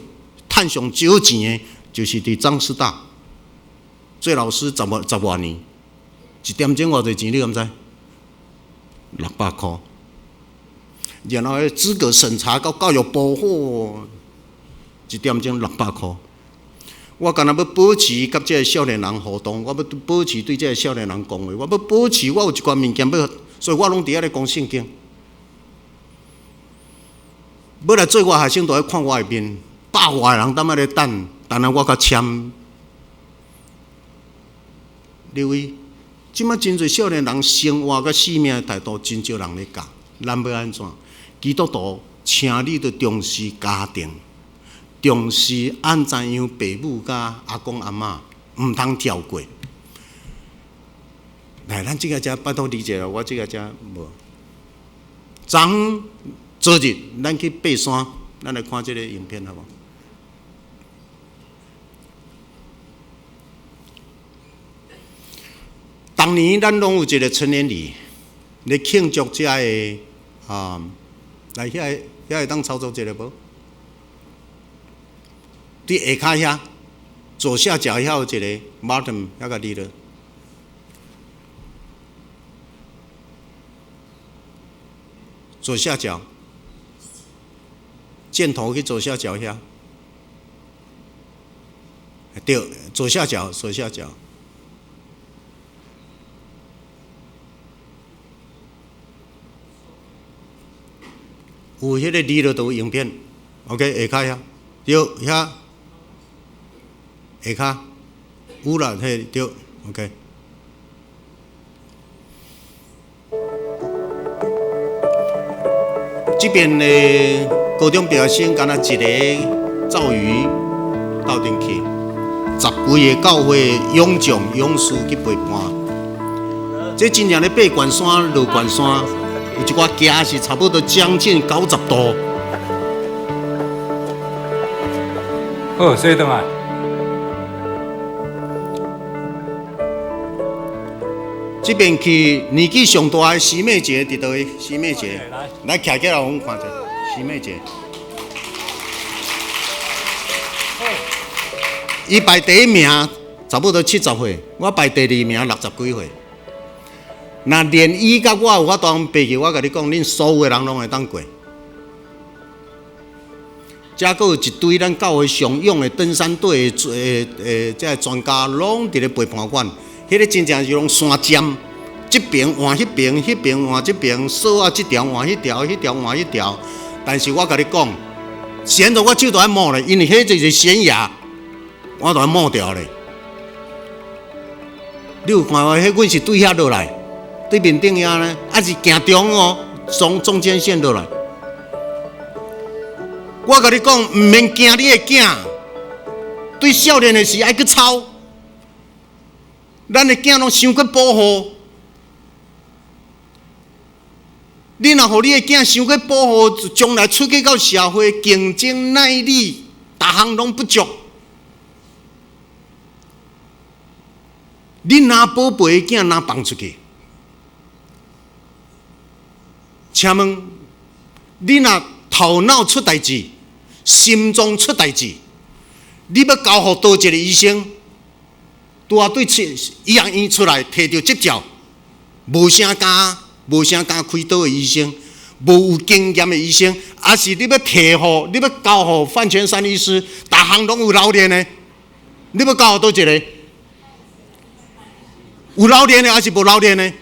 趁上少錢的，就是佇彰師大做老師十外年，一點鐘偌濟錢，你敢知？600箍。然後資格審查到教育部，嚯，一點鐘600箍。我干焦欲保持佮這个少年人互動，我欲保持對這个少年人講話，我欲保持我有一寡物件欲，所以我攏佇遐咧講聖經。欲來做我學生，都愛看我的面，百外人踮遐咧等，等下我較簽。你位，這擺真濟少年人生活佮生命的態度，真少人咧教，咱欲按怎？基督徒，請你著重視家庭，重視按怎樣爸母佮阿公阿嬤，毋通跳過。來，咱這个遮拜託理解了，我這个遮無。昨昏昨日，咱去爬山，咱來看這个影片好無？逐年咱攏有一个成年禮，咧慶祝遮个啊。來，遐個遐會當操作一下無？佇下跤遐左下角遐有一个 button，遐共按落。左下角，箭頭去左下角遐。對，左下角，左下角。有彼个字落就有影片，OK，下跤遐，對，遐下跤，有啦，嘿，對，OK。這邊的高中畢業生，敢若一个趙瑜鬥陣去，十幾个教會勇將勇士去陪伴。這真正咧爬懸山、落懸山，有一寡行是差不多將近90度。好，洗轉來。這邊去年紀上大的師妹姐佇佗位？師妹姐，來徛起來，阮看者。師妹姐，伊排第一名，差不多70歲，我排第二名60幾歲。若連伊佮我有法度爬去，我共你講，恁所有的人攏會當過。遮閣有一堆咱教會上勇的登山隊的這个專家，攏佇咧陪伴阮。彼个真正是攏山尖，這邊換彼邊，彼邊換這邊，索仔這條換彼條，彼條換彼條。但是我共你講，懸著我手都愛摸咧，因為彼就是懸崖，我都愛摸著咧。你有看無？彼阮是對遐落來，對面頂遐呢，抑是行中哦，從中間線落來。我共你講，毋免驚你的囝，對少年的時愛去操。咱的囝攏傷過保護，你若予你的囝傷過保護，將來出去到社會，競爭耐力，逐項攏不足。你若寶貝的囝若放出去，請問你若頭腦出代誌，心臟出代誌，你欲交予佗一个醫生？拄仔對醫學院出來，提著執照，無啥敢，無啥敢開刀的醫生，無有經驗的醫生，抑是你欲提予，你欲交予范全山醫師，逐項攏有老練的，你欲交予佗一个？有老練的，抑是無老練的？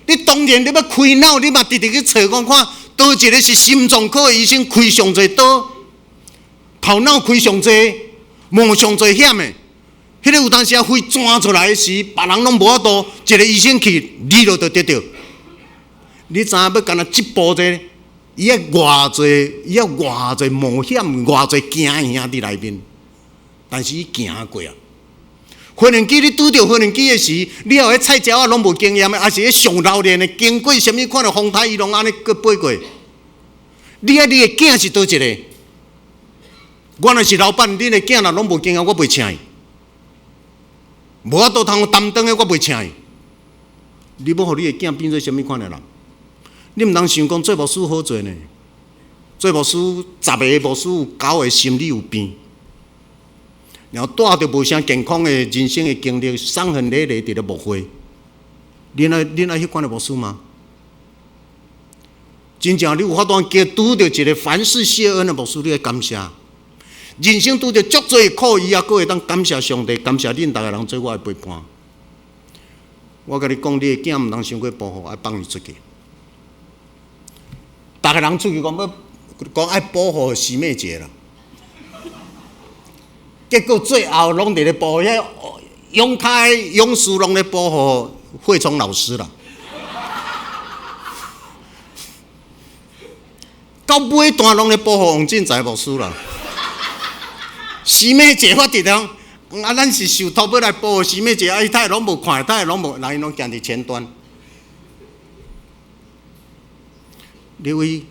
你當然你欲開腦，你嘛直直去揣講看，佗一个是心臟科的醫生開上濟刀，頭腦開上濟，冒上濟險的。彼个有當時啊，血鑽出來時，別人攏無法度，一个醫生去，你就得著。你知影欲干焦這步者，伊愛偌濟，伊愛偌濟冒險，偌濟驚嚇佇內面。但是伊行過啊。飛行機你拄著飛行機的時，你予彼菜鳥仔攏無經驗的，抑是彼上老練的，經過啥物款的風台，伊攏按呢閣飛過。你愛你的囝是佗一个？我若是老闆，恁的囝若攏無經驗，我袂請伊。無法度通擔當的，我袂請伊。你欲予你的囝變做啥物款的人？你毋通想講做牧師好做呢？做牧師10个牧師有9个心理有病，然後帶著無啥健康的人生的經歷，傷痕累累佇咧牧會。恁愛恁愛彼款的牧師嗎？真正你有法度叫拄著一个凡事謝恩的牧師，你愛感謝。人生拄著足濟苦，伊猶閣會當感謝上帝，感謝恁逐个人做我的陪伴。我共你講，你的囝毋通傷過保護，愛放伊出去。逐个人出去講欲講愛保護師妹姐啦，結果最後攏佇咧保護彼勇開勇士，攏咧保護惠聰老師啦。到尾段攏咧保護王進財牧師啦。師妹姐，我佇咧講，啊，咱是受託欲來保護師妹姐，啊，伊太攏無看，太攏無，人𪜶攏行佇前端。你為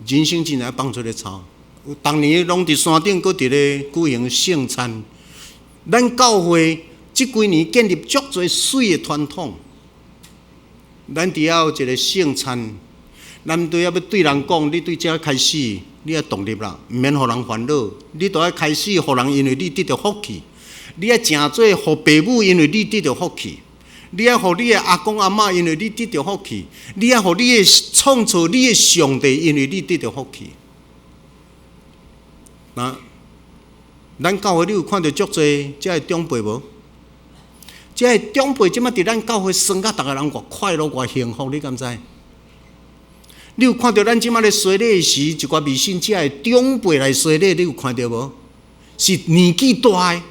人生真愛放出咧操，逐年攏佇山頂，閣佇咧舉行聖餐。咱教會這幾年建立足濟媠的傳統，咱佇遐有一个聖餐，咱對遐欲對人講，你對這開始。你愛獨立啦，毋免予人煩惱。你著愛開始予人，因為你得著福氣。你愛誠做予爸母，因為你得著福氣。你愛予你的阿公阿嬤，因為你得著福氣。你愛予你的創造你的上帝，因為你得著福氣。那咱教會你有看著足濟這个長輩無？這个長輩這擺佇咱教會生甲逐个人偌快樂、偌幸福，你敢知？你有看著咱這擺咧洗禮時，一寡未信者的長輩來洗禮，你有看著無？是年紀大的，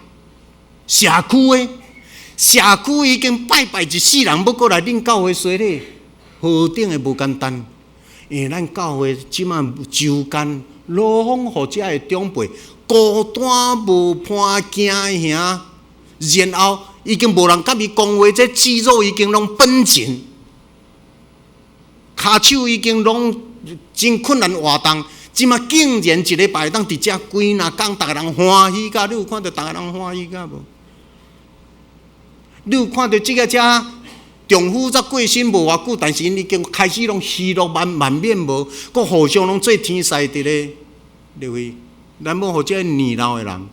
社區的，社區已經拜拜一世人，欲閣來恁教會洗禮，何等的無簡單！因為咱教會這馬周間攏予遮的長輩孤單無伴行的兄，然後已經無人佮伊講話，這肌肉已經攏繃緊，跤手已經攏真困難活動。這馬竟然一禮拜當佇遮幾若工，逐个人歡喜甲，你有看著逐个人歡喜甲無？你有看著這个遮丈夫才過身無偌久，但是𪜶已經開始攏喜樂滿滿面無，閣互相攏做天使佇咧入去。咱欲予這个年老的人，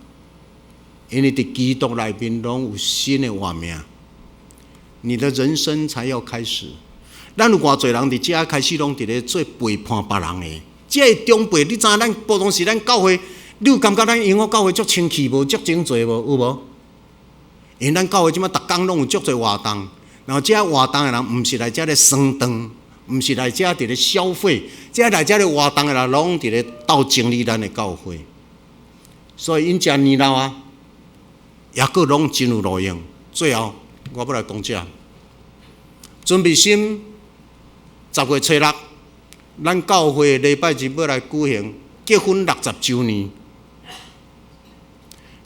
因為佇基督內面攏有新的活命，你的人生才要開始。咱有偌濟人佇遮開始攏佇咧做陪伴別人的。這个長輩，你知影咱普通時咱教會，你有感覺咱英福教會足清氣無？足整齊無？有無？因為咱教會這馬逐工攏有足濟活動，然後這活動的人毋是來遮咧耍長，毋是來遮佇咧消費，這來遮咧活動的人攏佇咧鬥整理咱的教會，所以𪜶誠年老啊，抑閣攏真有路用。最後，我欲來講這，準備心10月初6。咱教會禮拜日欲來舉行結婚六十週年，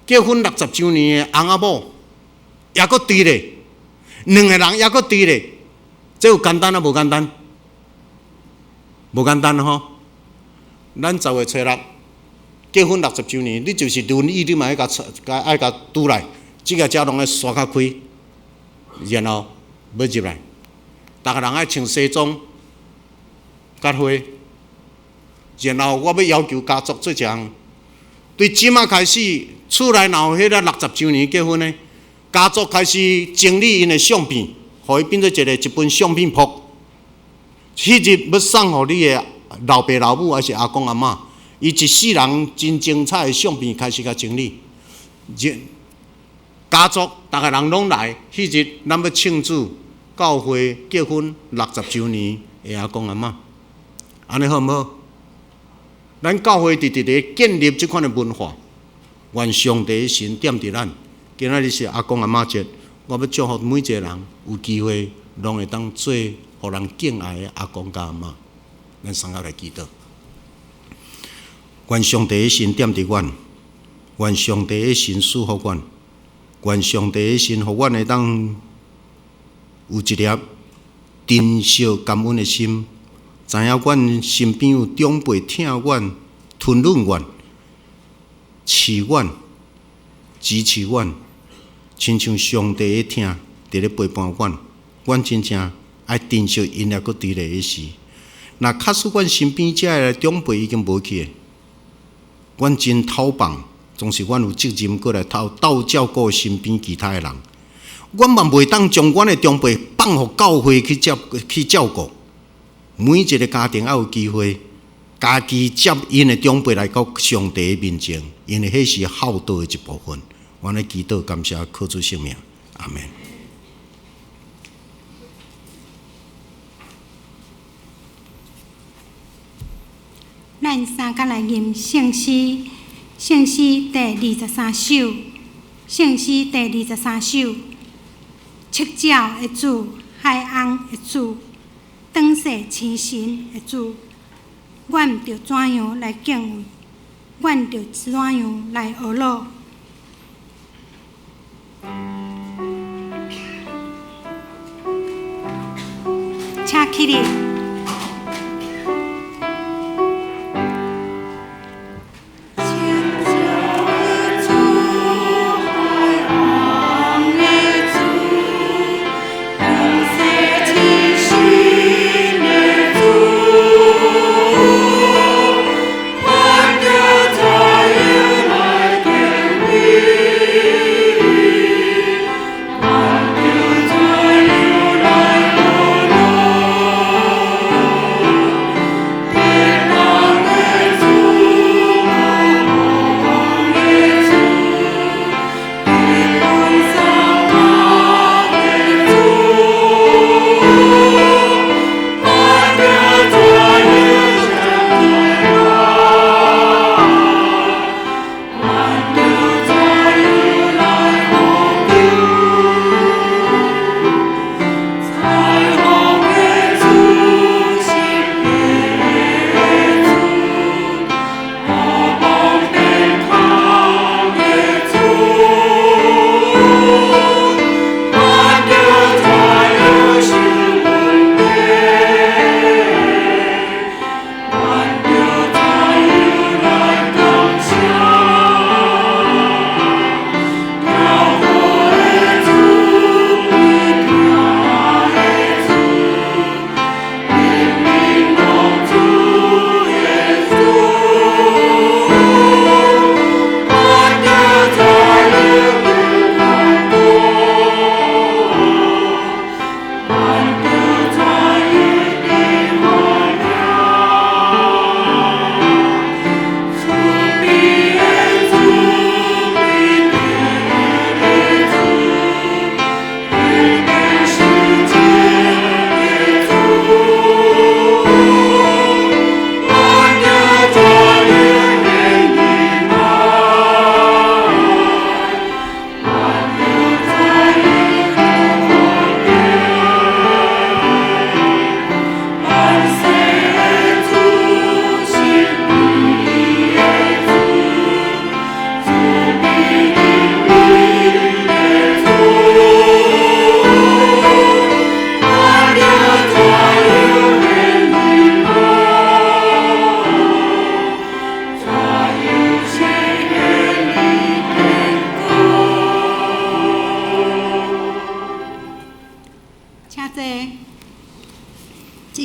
結婚六十週年的翁仔某，抑閣佇咧，兩个人抑閣佇咧，這有簡單啊？無簡單？無簡單吼！咱10月初6結婚六十週年，你就是輪椅，你嘛愛共愛共拄來，這个遮攏愛刷較開，然後欲入來，逐个人愛穿西裝。結花，然後我欲要求家族做一項，對這馬開始，厝內若有彼个六十週年結婚的，家族開始整理𪜶的相片，予伊變做一个一本相片簿。彼日欲送予你的老爸老母，還是阿公阿嬤，伊一世人真精彩的相片開始共整理。家族逐个人攏來，彼日咱欲慶祝教會結婚六十週年的阿公阿嬤。按呢好毋好？咱教會佇佇咧建立這款的文化，願上帝的神踮佇咱。今仔日是阿公阿嬤節，我欲祝福每一個人有機會，攏會當做予人敬愛的阿公佮阿嬤。咱三個來祈禱，願上帝的神踮佇阮，願上帝的神賜福阮，願上帝的神予阮會當有一粒珍惜感恩的心。知影阮身邊有長輩疼阮、吞忍阮、飼阮、支持阮，親像上帝的疼佇咧陪伴阮，阮真正愛珍惜𪜶猶閣佇咧的時。若假使阮身邊遮的長輩已經無去，阮真頭放，總是阮有責任閣來鬥鬥照顧身邊其他的人。阮嘛袂當將阮的長輩放予教會去照去照顧。每一个家庭愛有機會，家己接𪜶的長輩來到上帝的面前，因為彼是孝道的一部分。阮咧祈禱感謝靠主聖名，阿們。咱三甲來吟聖詩，聖詩第二十三首，聖詩第二十三首，赤腳的主，海翁的主。當世青神的主，阮著怎樣來敬畏？阮著怎樣來學樂？請起立。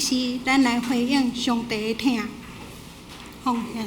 是咱來回應上帝的疼奉獻。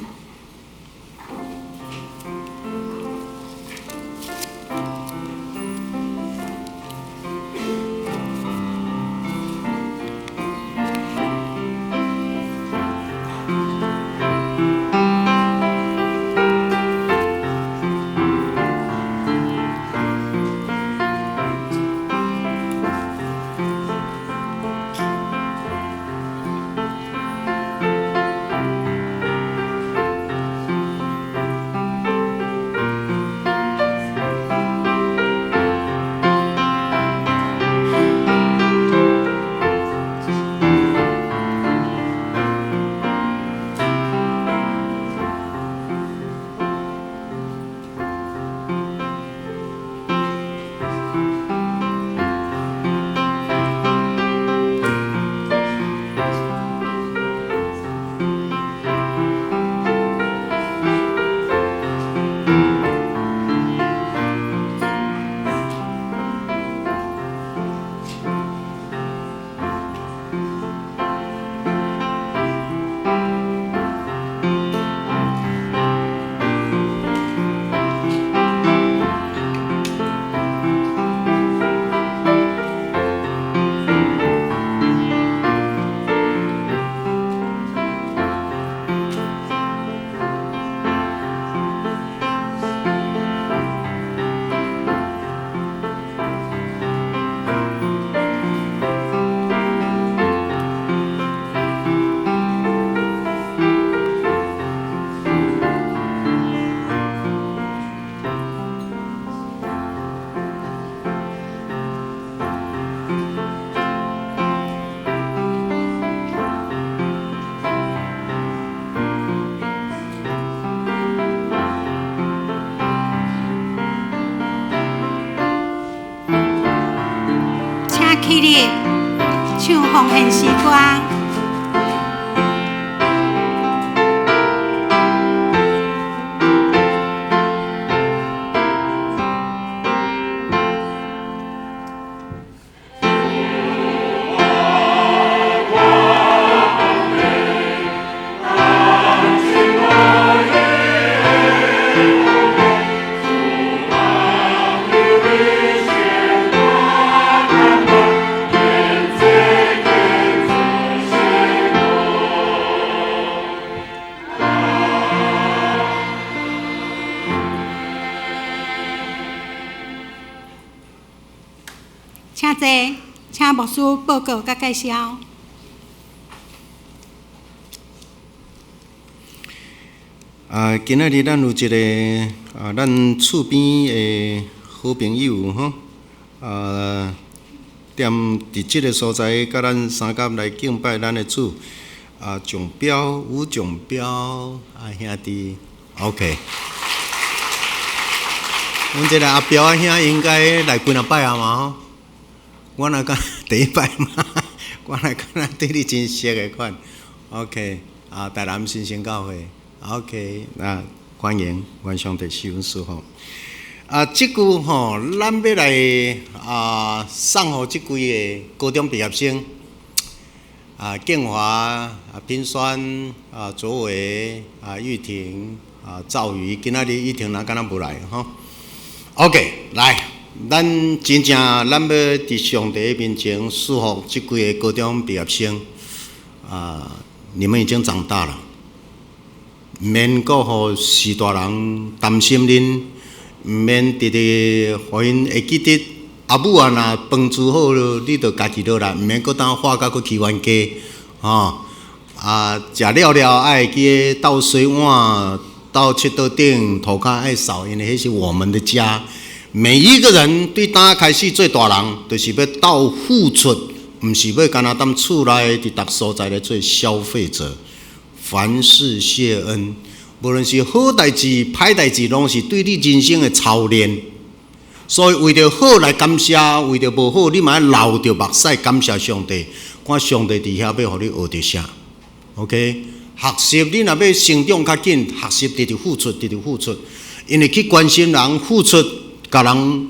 起立，唱奉獻詩歌。請坐，請牧師報告佮介紹。啊，今仔日咱有一個啊，咱厝邊的好朋友吼，啊，踮佇這个所在，佮咱相佮來敬拜咱的主。啊，蔣彪，吳蔣彪啊兄弟，OK。阮這个阿彪阿兄應該來幾若擺啊嘛吼。我若講第一擺嘛，我若敢若對你真熟的款，OK，啊，台南新生教會，OK，啊，歡迎，願上帝賜阮祝福。啊，這句吼，咱欲來啊送予這幾个高中畢業生，啊，建華、啊，品萱、啊，卓偉、啊，玉婷、啊，趙宇，今仔日玉婷若敢若無來吼，OK，來。咱真正，咱欲佇上帝面前祝福這幾个高中畢業生啊！你們已經長大了，毋免閣予序大人擔心恁，毋免直直予𪜶會記得阿母啊，若飯煮好了，你就家己落來，毋免閣當化甲閣去冤家，吼啊！食了了愛會記得倒洗碗、倒佚佗頂、塗跤愛掃，因為彼是我們的家。每一個人對當開始做大人，就是欲鬥付出，毋是欲干焦踮厝內佇逐所在來做消費者。凡事謝恩，無論是好代誌、歹代誌，攏是對你人生的操練。所以為著好來感謝，為著無好，你嘛愛流著目屎感謝上帝。看上帝佇遐欲予你學著啥？OK，學習你若欲成長較緊，學習直直付出，直直付出，因為去關心人、付出。共人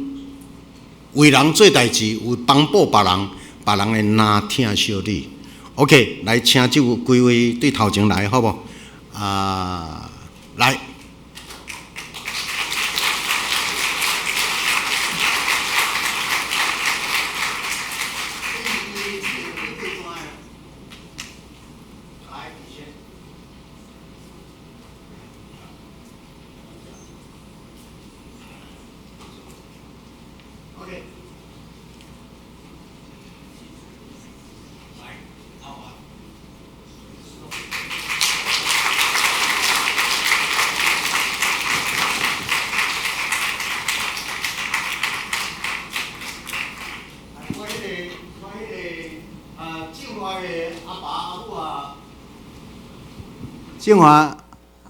為人做代誌，為幫補別人，別人會若疼惜你。OK，來請這幾位對頭前來，好無？啊，來。振華，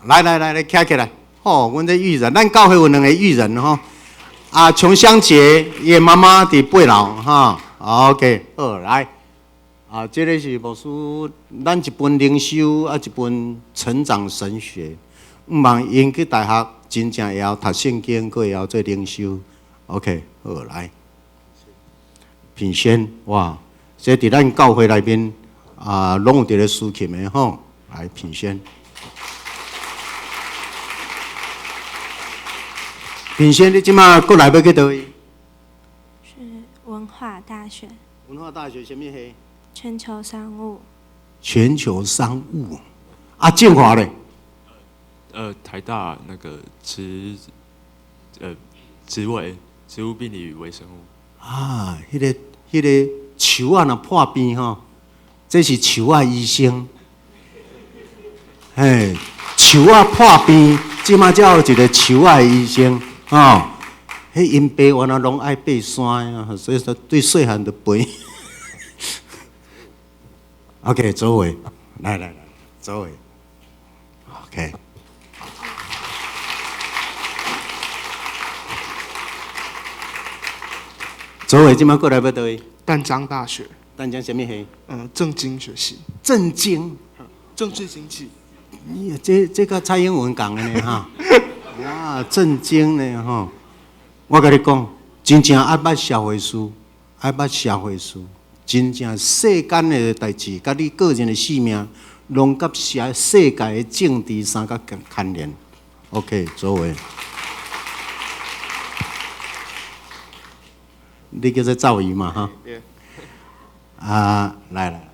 來來來來，徛起來。吼，阮這育人，咱教會有兩个育人吼。啊，瓊香姐伊的媽媽佇八樓哈。OK，好來。啊，這个是牧師，咱一份靈修啊，一份成長神學。毋望𪜶去大學真正會曉讀聖經，閣會曉做靈修。OK，好來。品軒，哇，這佇咱教會內面啊，攏有佇咧司琴的吼。來，品軒。品軒，你這馬閣來欲去佗位？是文化大學。文化大學啥物系？全球商務。全球商務。啊，振華咧？台大那個植物病理與微生物。啊，彼个樹仔若破病吼，這是樹仔醫生。嘿，樹仔破病，這馬才有一個樹仔醫生吼。彼𪜶爸原來攏愛爬山啊，所以說對細漢就爬。OK，左偉，來來來，左偉，OK。左偉這馬過來欲佗位？淡江大學。淡江啥物系？政經學系。政經。政治經濟。你這佮蔡英文仝的呢哈？哇，政經呢吼！我共你講，真正愛捌社會事，愛捌社會事，真正世間的代誌，佮你個人的性命，攏佮社世界的政治三角牽連。OK，左偉，你叫做趙儀嘛哈？啊，來來。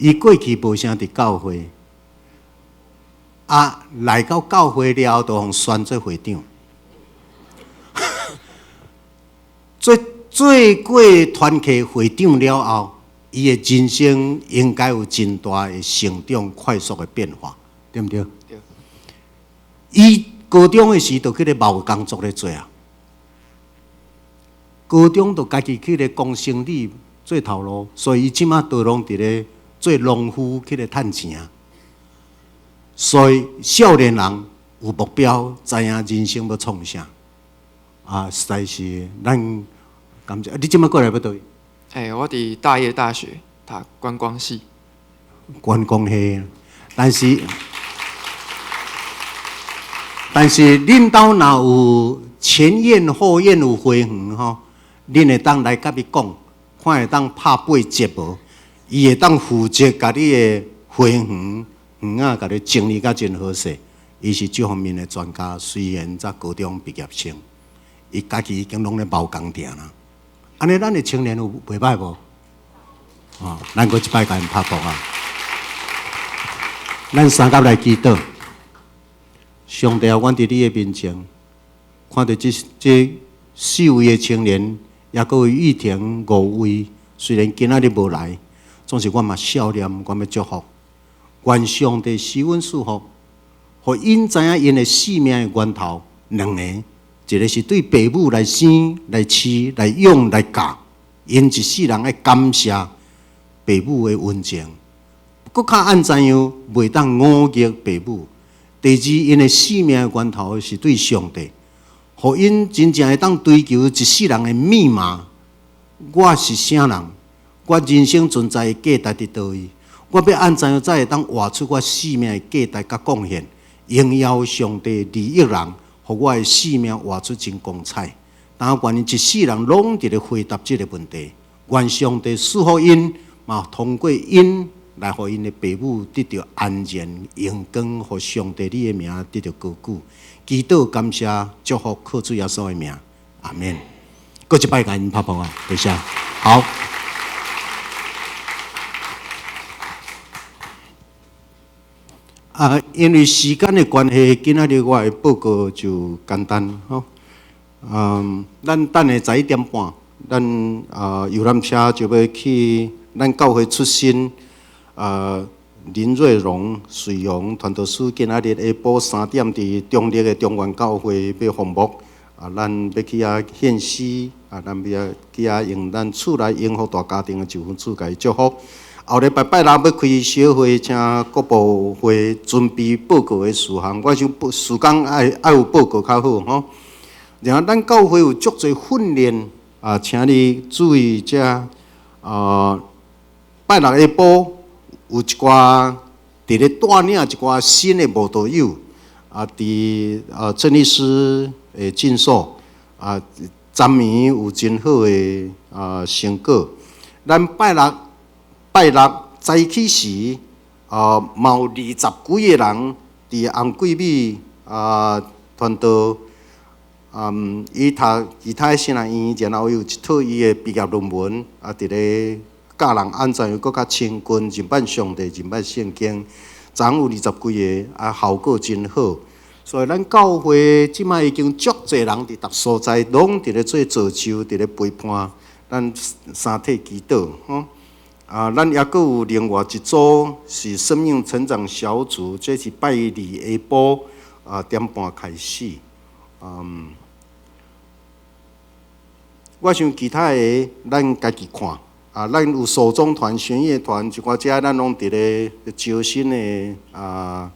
伊過去無啥佇教會，啊，來到教會了後，就予選做會長。做過團契會長了後，伊的人生應該有真大的成長、快速的變化，對毋對？對。伊高中的時就去咧貿工作咧做啊，高中就家己去咧講生理做頭路，所以伊這馬都攏佇咧做農夫去咧趁錢。所以少年人有目標，知影人生欲創啥，啊，實在是咱感謝。你這馬過來欲佗位？我佇大葉大學讀觀光系。觀光系，但是恁兜若有前院後院有花園吼，恁會當來佮伊講，看會當拍八折無？伊會當負責共你的花園園仔，共你整理甲真好勢。伊是這方面的專家，雖然才高中畢業生，伊家己已經攏咧包工程啦。按呢，咱的青年有袂䆀無？哦，咱閣一擺共𪜶拍鼓啊！咱三甲來祈禱，上帝啊，阮佇你的面前，看著這四位的青年，抑閣有玉婷五位，雖然今仔日無來，總是我嘛笑念，我欲祝福，願上帝賜阮祝福，予𪜶知影𪜶的生命的源頭兩个，一個是對爸母來生、來飼、來養、來教，𪜶一世人愛感謝爸母的恩情，閣較按怎樣袂當忤逆爸母。第二，𪜶的生命的源頭是對上帝，予𪜶真正會當追求一世人的密碼。我是啥人？我人生存在的價值佇佗位？我欲按怎樣才會當活出我生命的價值佮貢獻，榮耀上帝，利益人，予我的生命活出真光彩。但願𪜶一世人攏佇咧回答這个問題。願上帝賜福𪜶，嘛通過𪜶來予𪜶的爸母得著安然榮光，予上帝你的名得著高舉。祈禱感謝祝福，靠主耶穌的名，阿們。閣一擺共𪜶拍噗仔，多謝。好。啊，因為時間的關係，今仔日我的報告就簡單吼。嗯，咱等下11點半，咱啊遊覽車就欲去咱教會出身啊林瑞榮、瑞榮傳道師，今仔日下晡3點佇中壢的中原教會欲訪牧啊，咱欲去遐獻詩啊，咱欲去遐用咱厝內幸福大家庭的時分主共伊祝福。後禮拜拜六欲開小會，請國部會準備報告的事項。我想報時間愛愛有報告較好吼。然後咱教會有足濟訓練啊，請你注意這啊，拜六下晡有一寡佇咧帶領一寡新的慕道友啊，佇啊鄭律師的診所啊，昨暝有真好的啊成果。咱拜六拜六早起時啊，嘛有二十幾个人佇紅桂美啊傳道。嗯，伊讀其他神學院，然後有一套伊的畢業論文，啊，佇咧教人按怎樣閣較親近，認捌上帝，認捌聖經。昨昏有二十幾个，啊，效果真好。所以咱教會這擺已經足濟人佇逐所在，攏佇咧做造就，佇咧陪伴咱三體祈禱吼。啊，咱猶閣有另外一組是生命成長小組，這是拜二下晡啊點半開始。嗯，我想其他的咱家己看。啊，咱有手中團、弦樂團，一寡這咱攏佇咧招新的啊，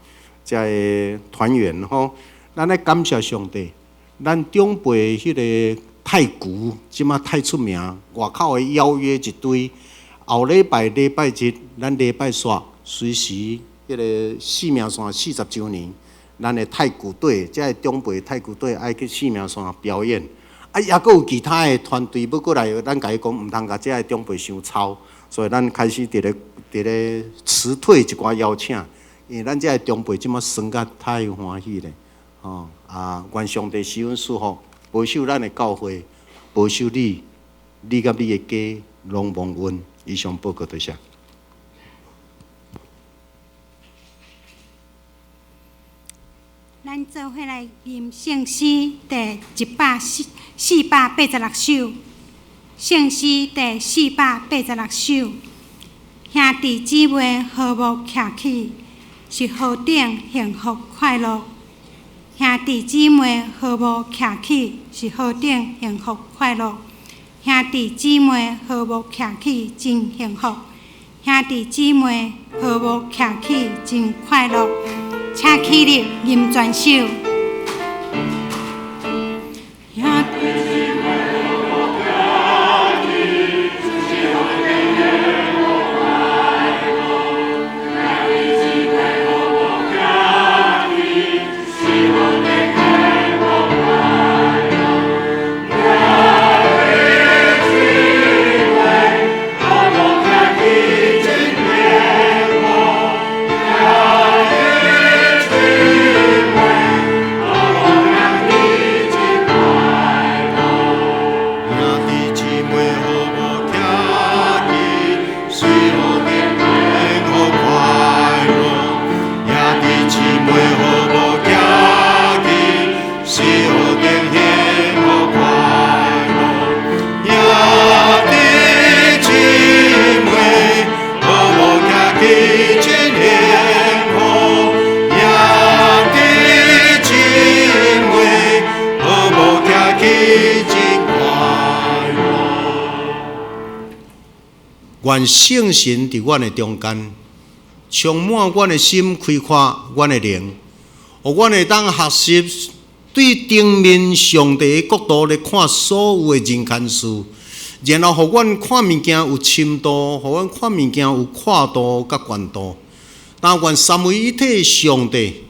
這个團員吼。咱愛感謝上帝，咱長輩彼个太鼓這馬太出名，外口的邀約一堆。後禮拜禮拜日，咱禮拜煞隨時彼个四明山40週年。咱的太鼓隊，這个長輩太鼓隊愛去四明山表演，啊，猶閣有其他的團隊欲過來，咱共伊講毋通共這个長輩傷操，所以咱開始佇咧佇咧辭退一寡邀請，因為咱這个長輩這馬耍甲太歡喜咧，吼啊！願上帝賜恩賜福，保守咱的教會，保守你，你佮你的家攏蒙恩。以上報告多謝。咱做伙來吟聖詩第一百四四百八十六首，聖詩第四百八十六首，兄弟姊妹和睦徛起，是何等幸福快樂！兄弟姊妹和睦徛起，是何等幸福快樂！兄弟姊妹和睦徛起，真幸福！兄弟姊妹和睦徛起，真快樂！請起立，吟全首。兄弟姊妹和睦徛起，是何等幸福快樂！兄弟姊妹和睦徛起，是何等幸福快樂！兄弟姊妹和睦徛起，真幸福！兄弟姊妹和睦徛起，真快樂。兄弟姊妹和睦徛起，是何等幸福快樂！兄弟姊妹和睦徛起，是何等幸福快樂！兄弟姊妹和睦徛起，真幸福！兄弟姊妹和睦徛起，真快樂。願聖神佇阮的中間，充滿阮的心，開闊阮的靈，予阮會當學習對頂面上帝的角度來看所有的人間事，然後予阮看物件有深度，予阮看物件有闊度佮懸度。但願三位一體上帝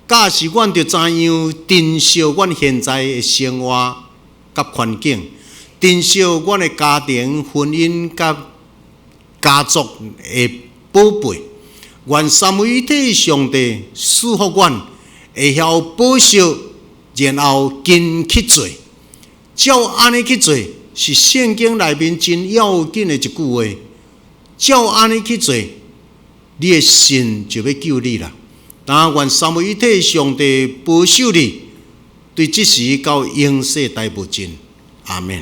教示阮著怎樣珍惜阮現在的生活，佮佮環境，珍惜阮的家庭、婚姻佮家族的寶貝。願三位一體上帝賜福阮，會曉保守，然後緊去做。照按呢去做，是聖經內面真要緊的一句話。照按呢去做，你的信就欲救你啦。但願三位一體上帝保守你，對這時到永世代無盡。阿們。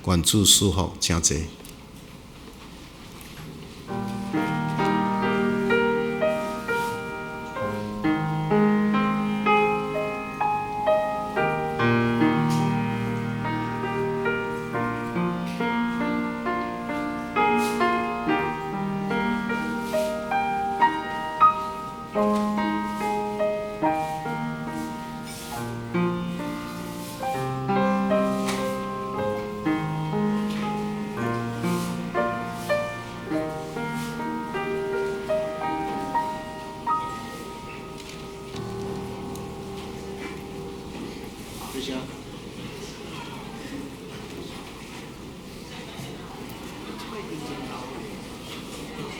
願主賜福，請坐。謝。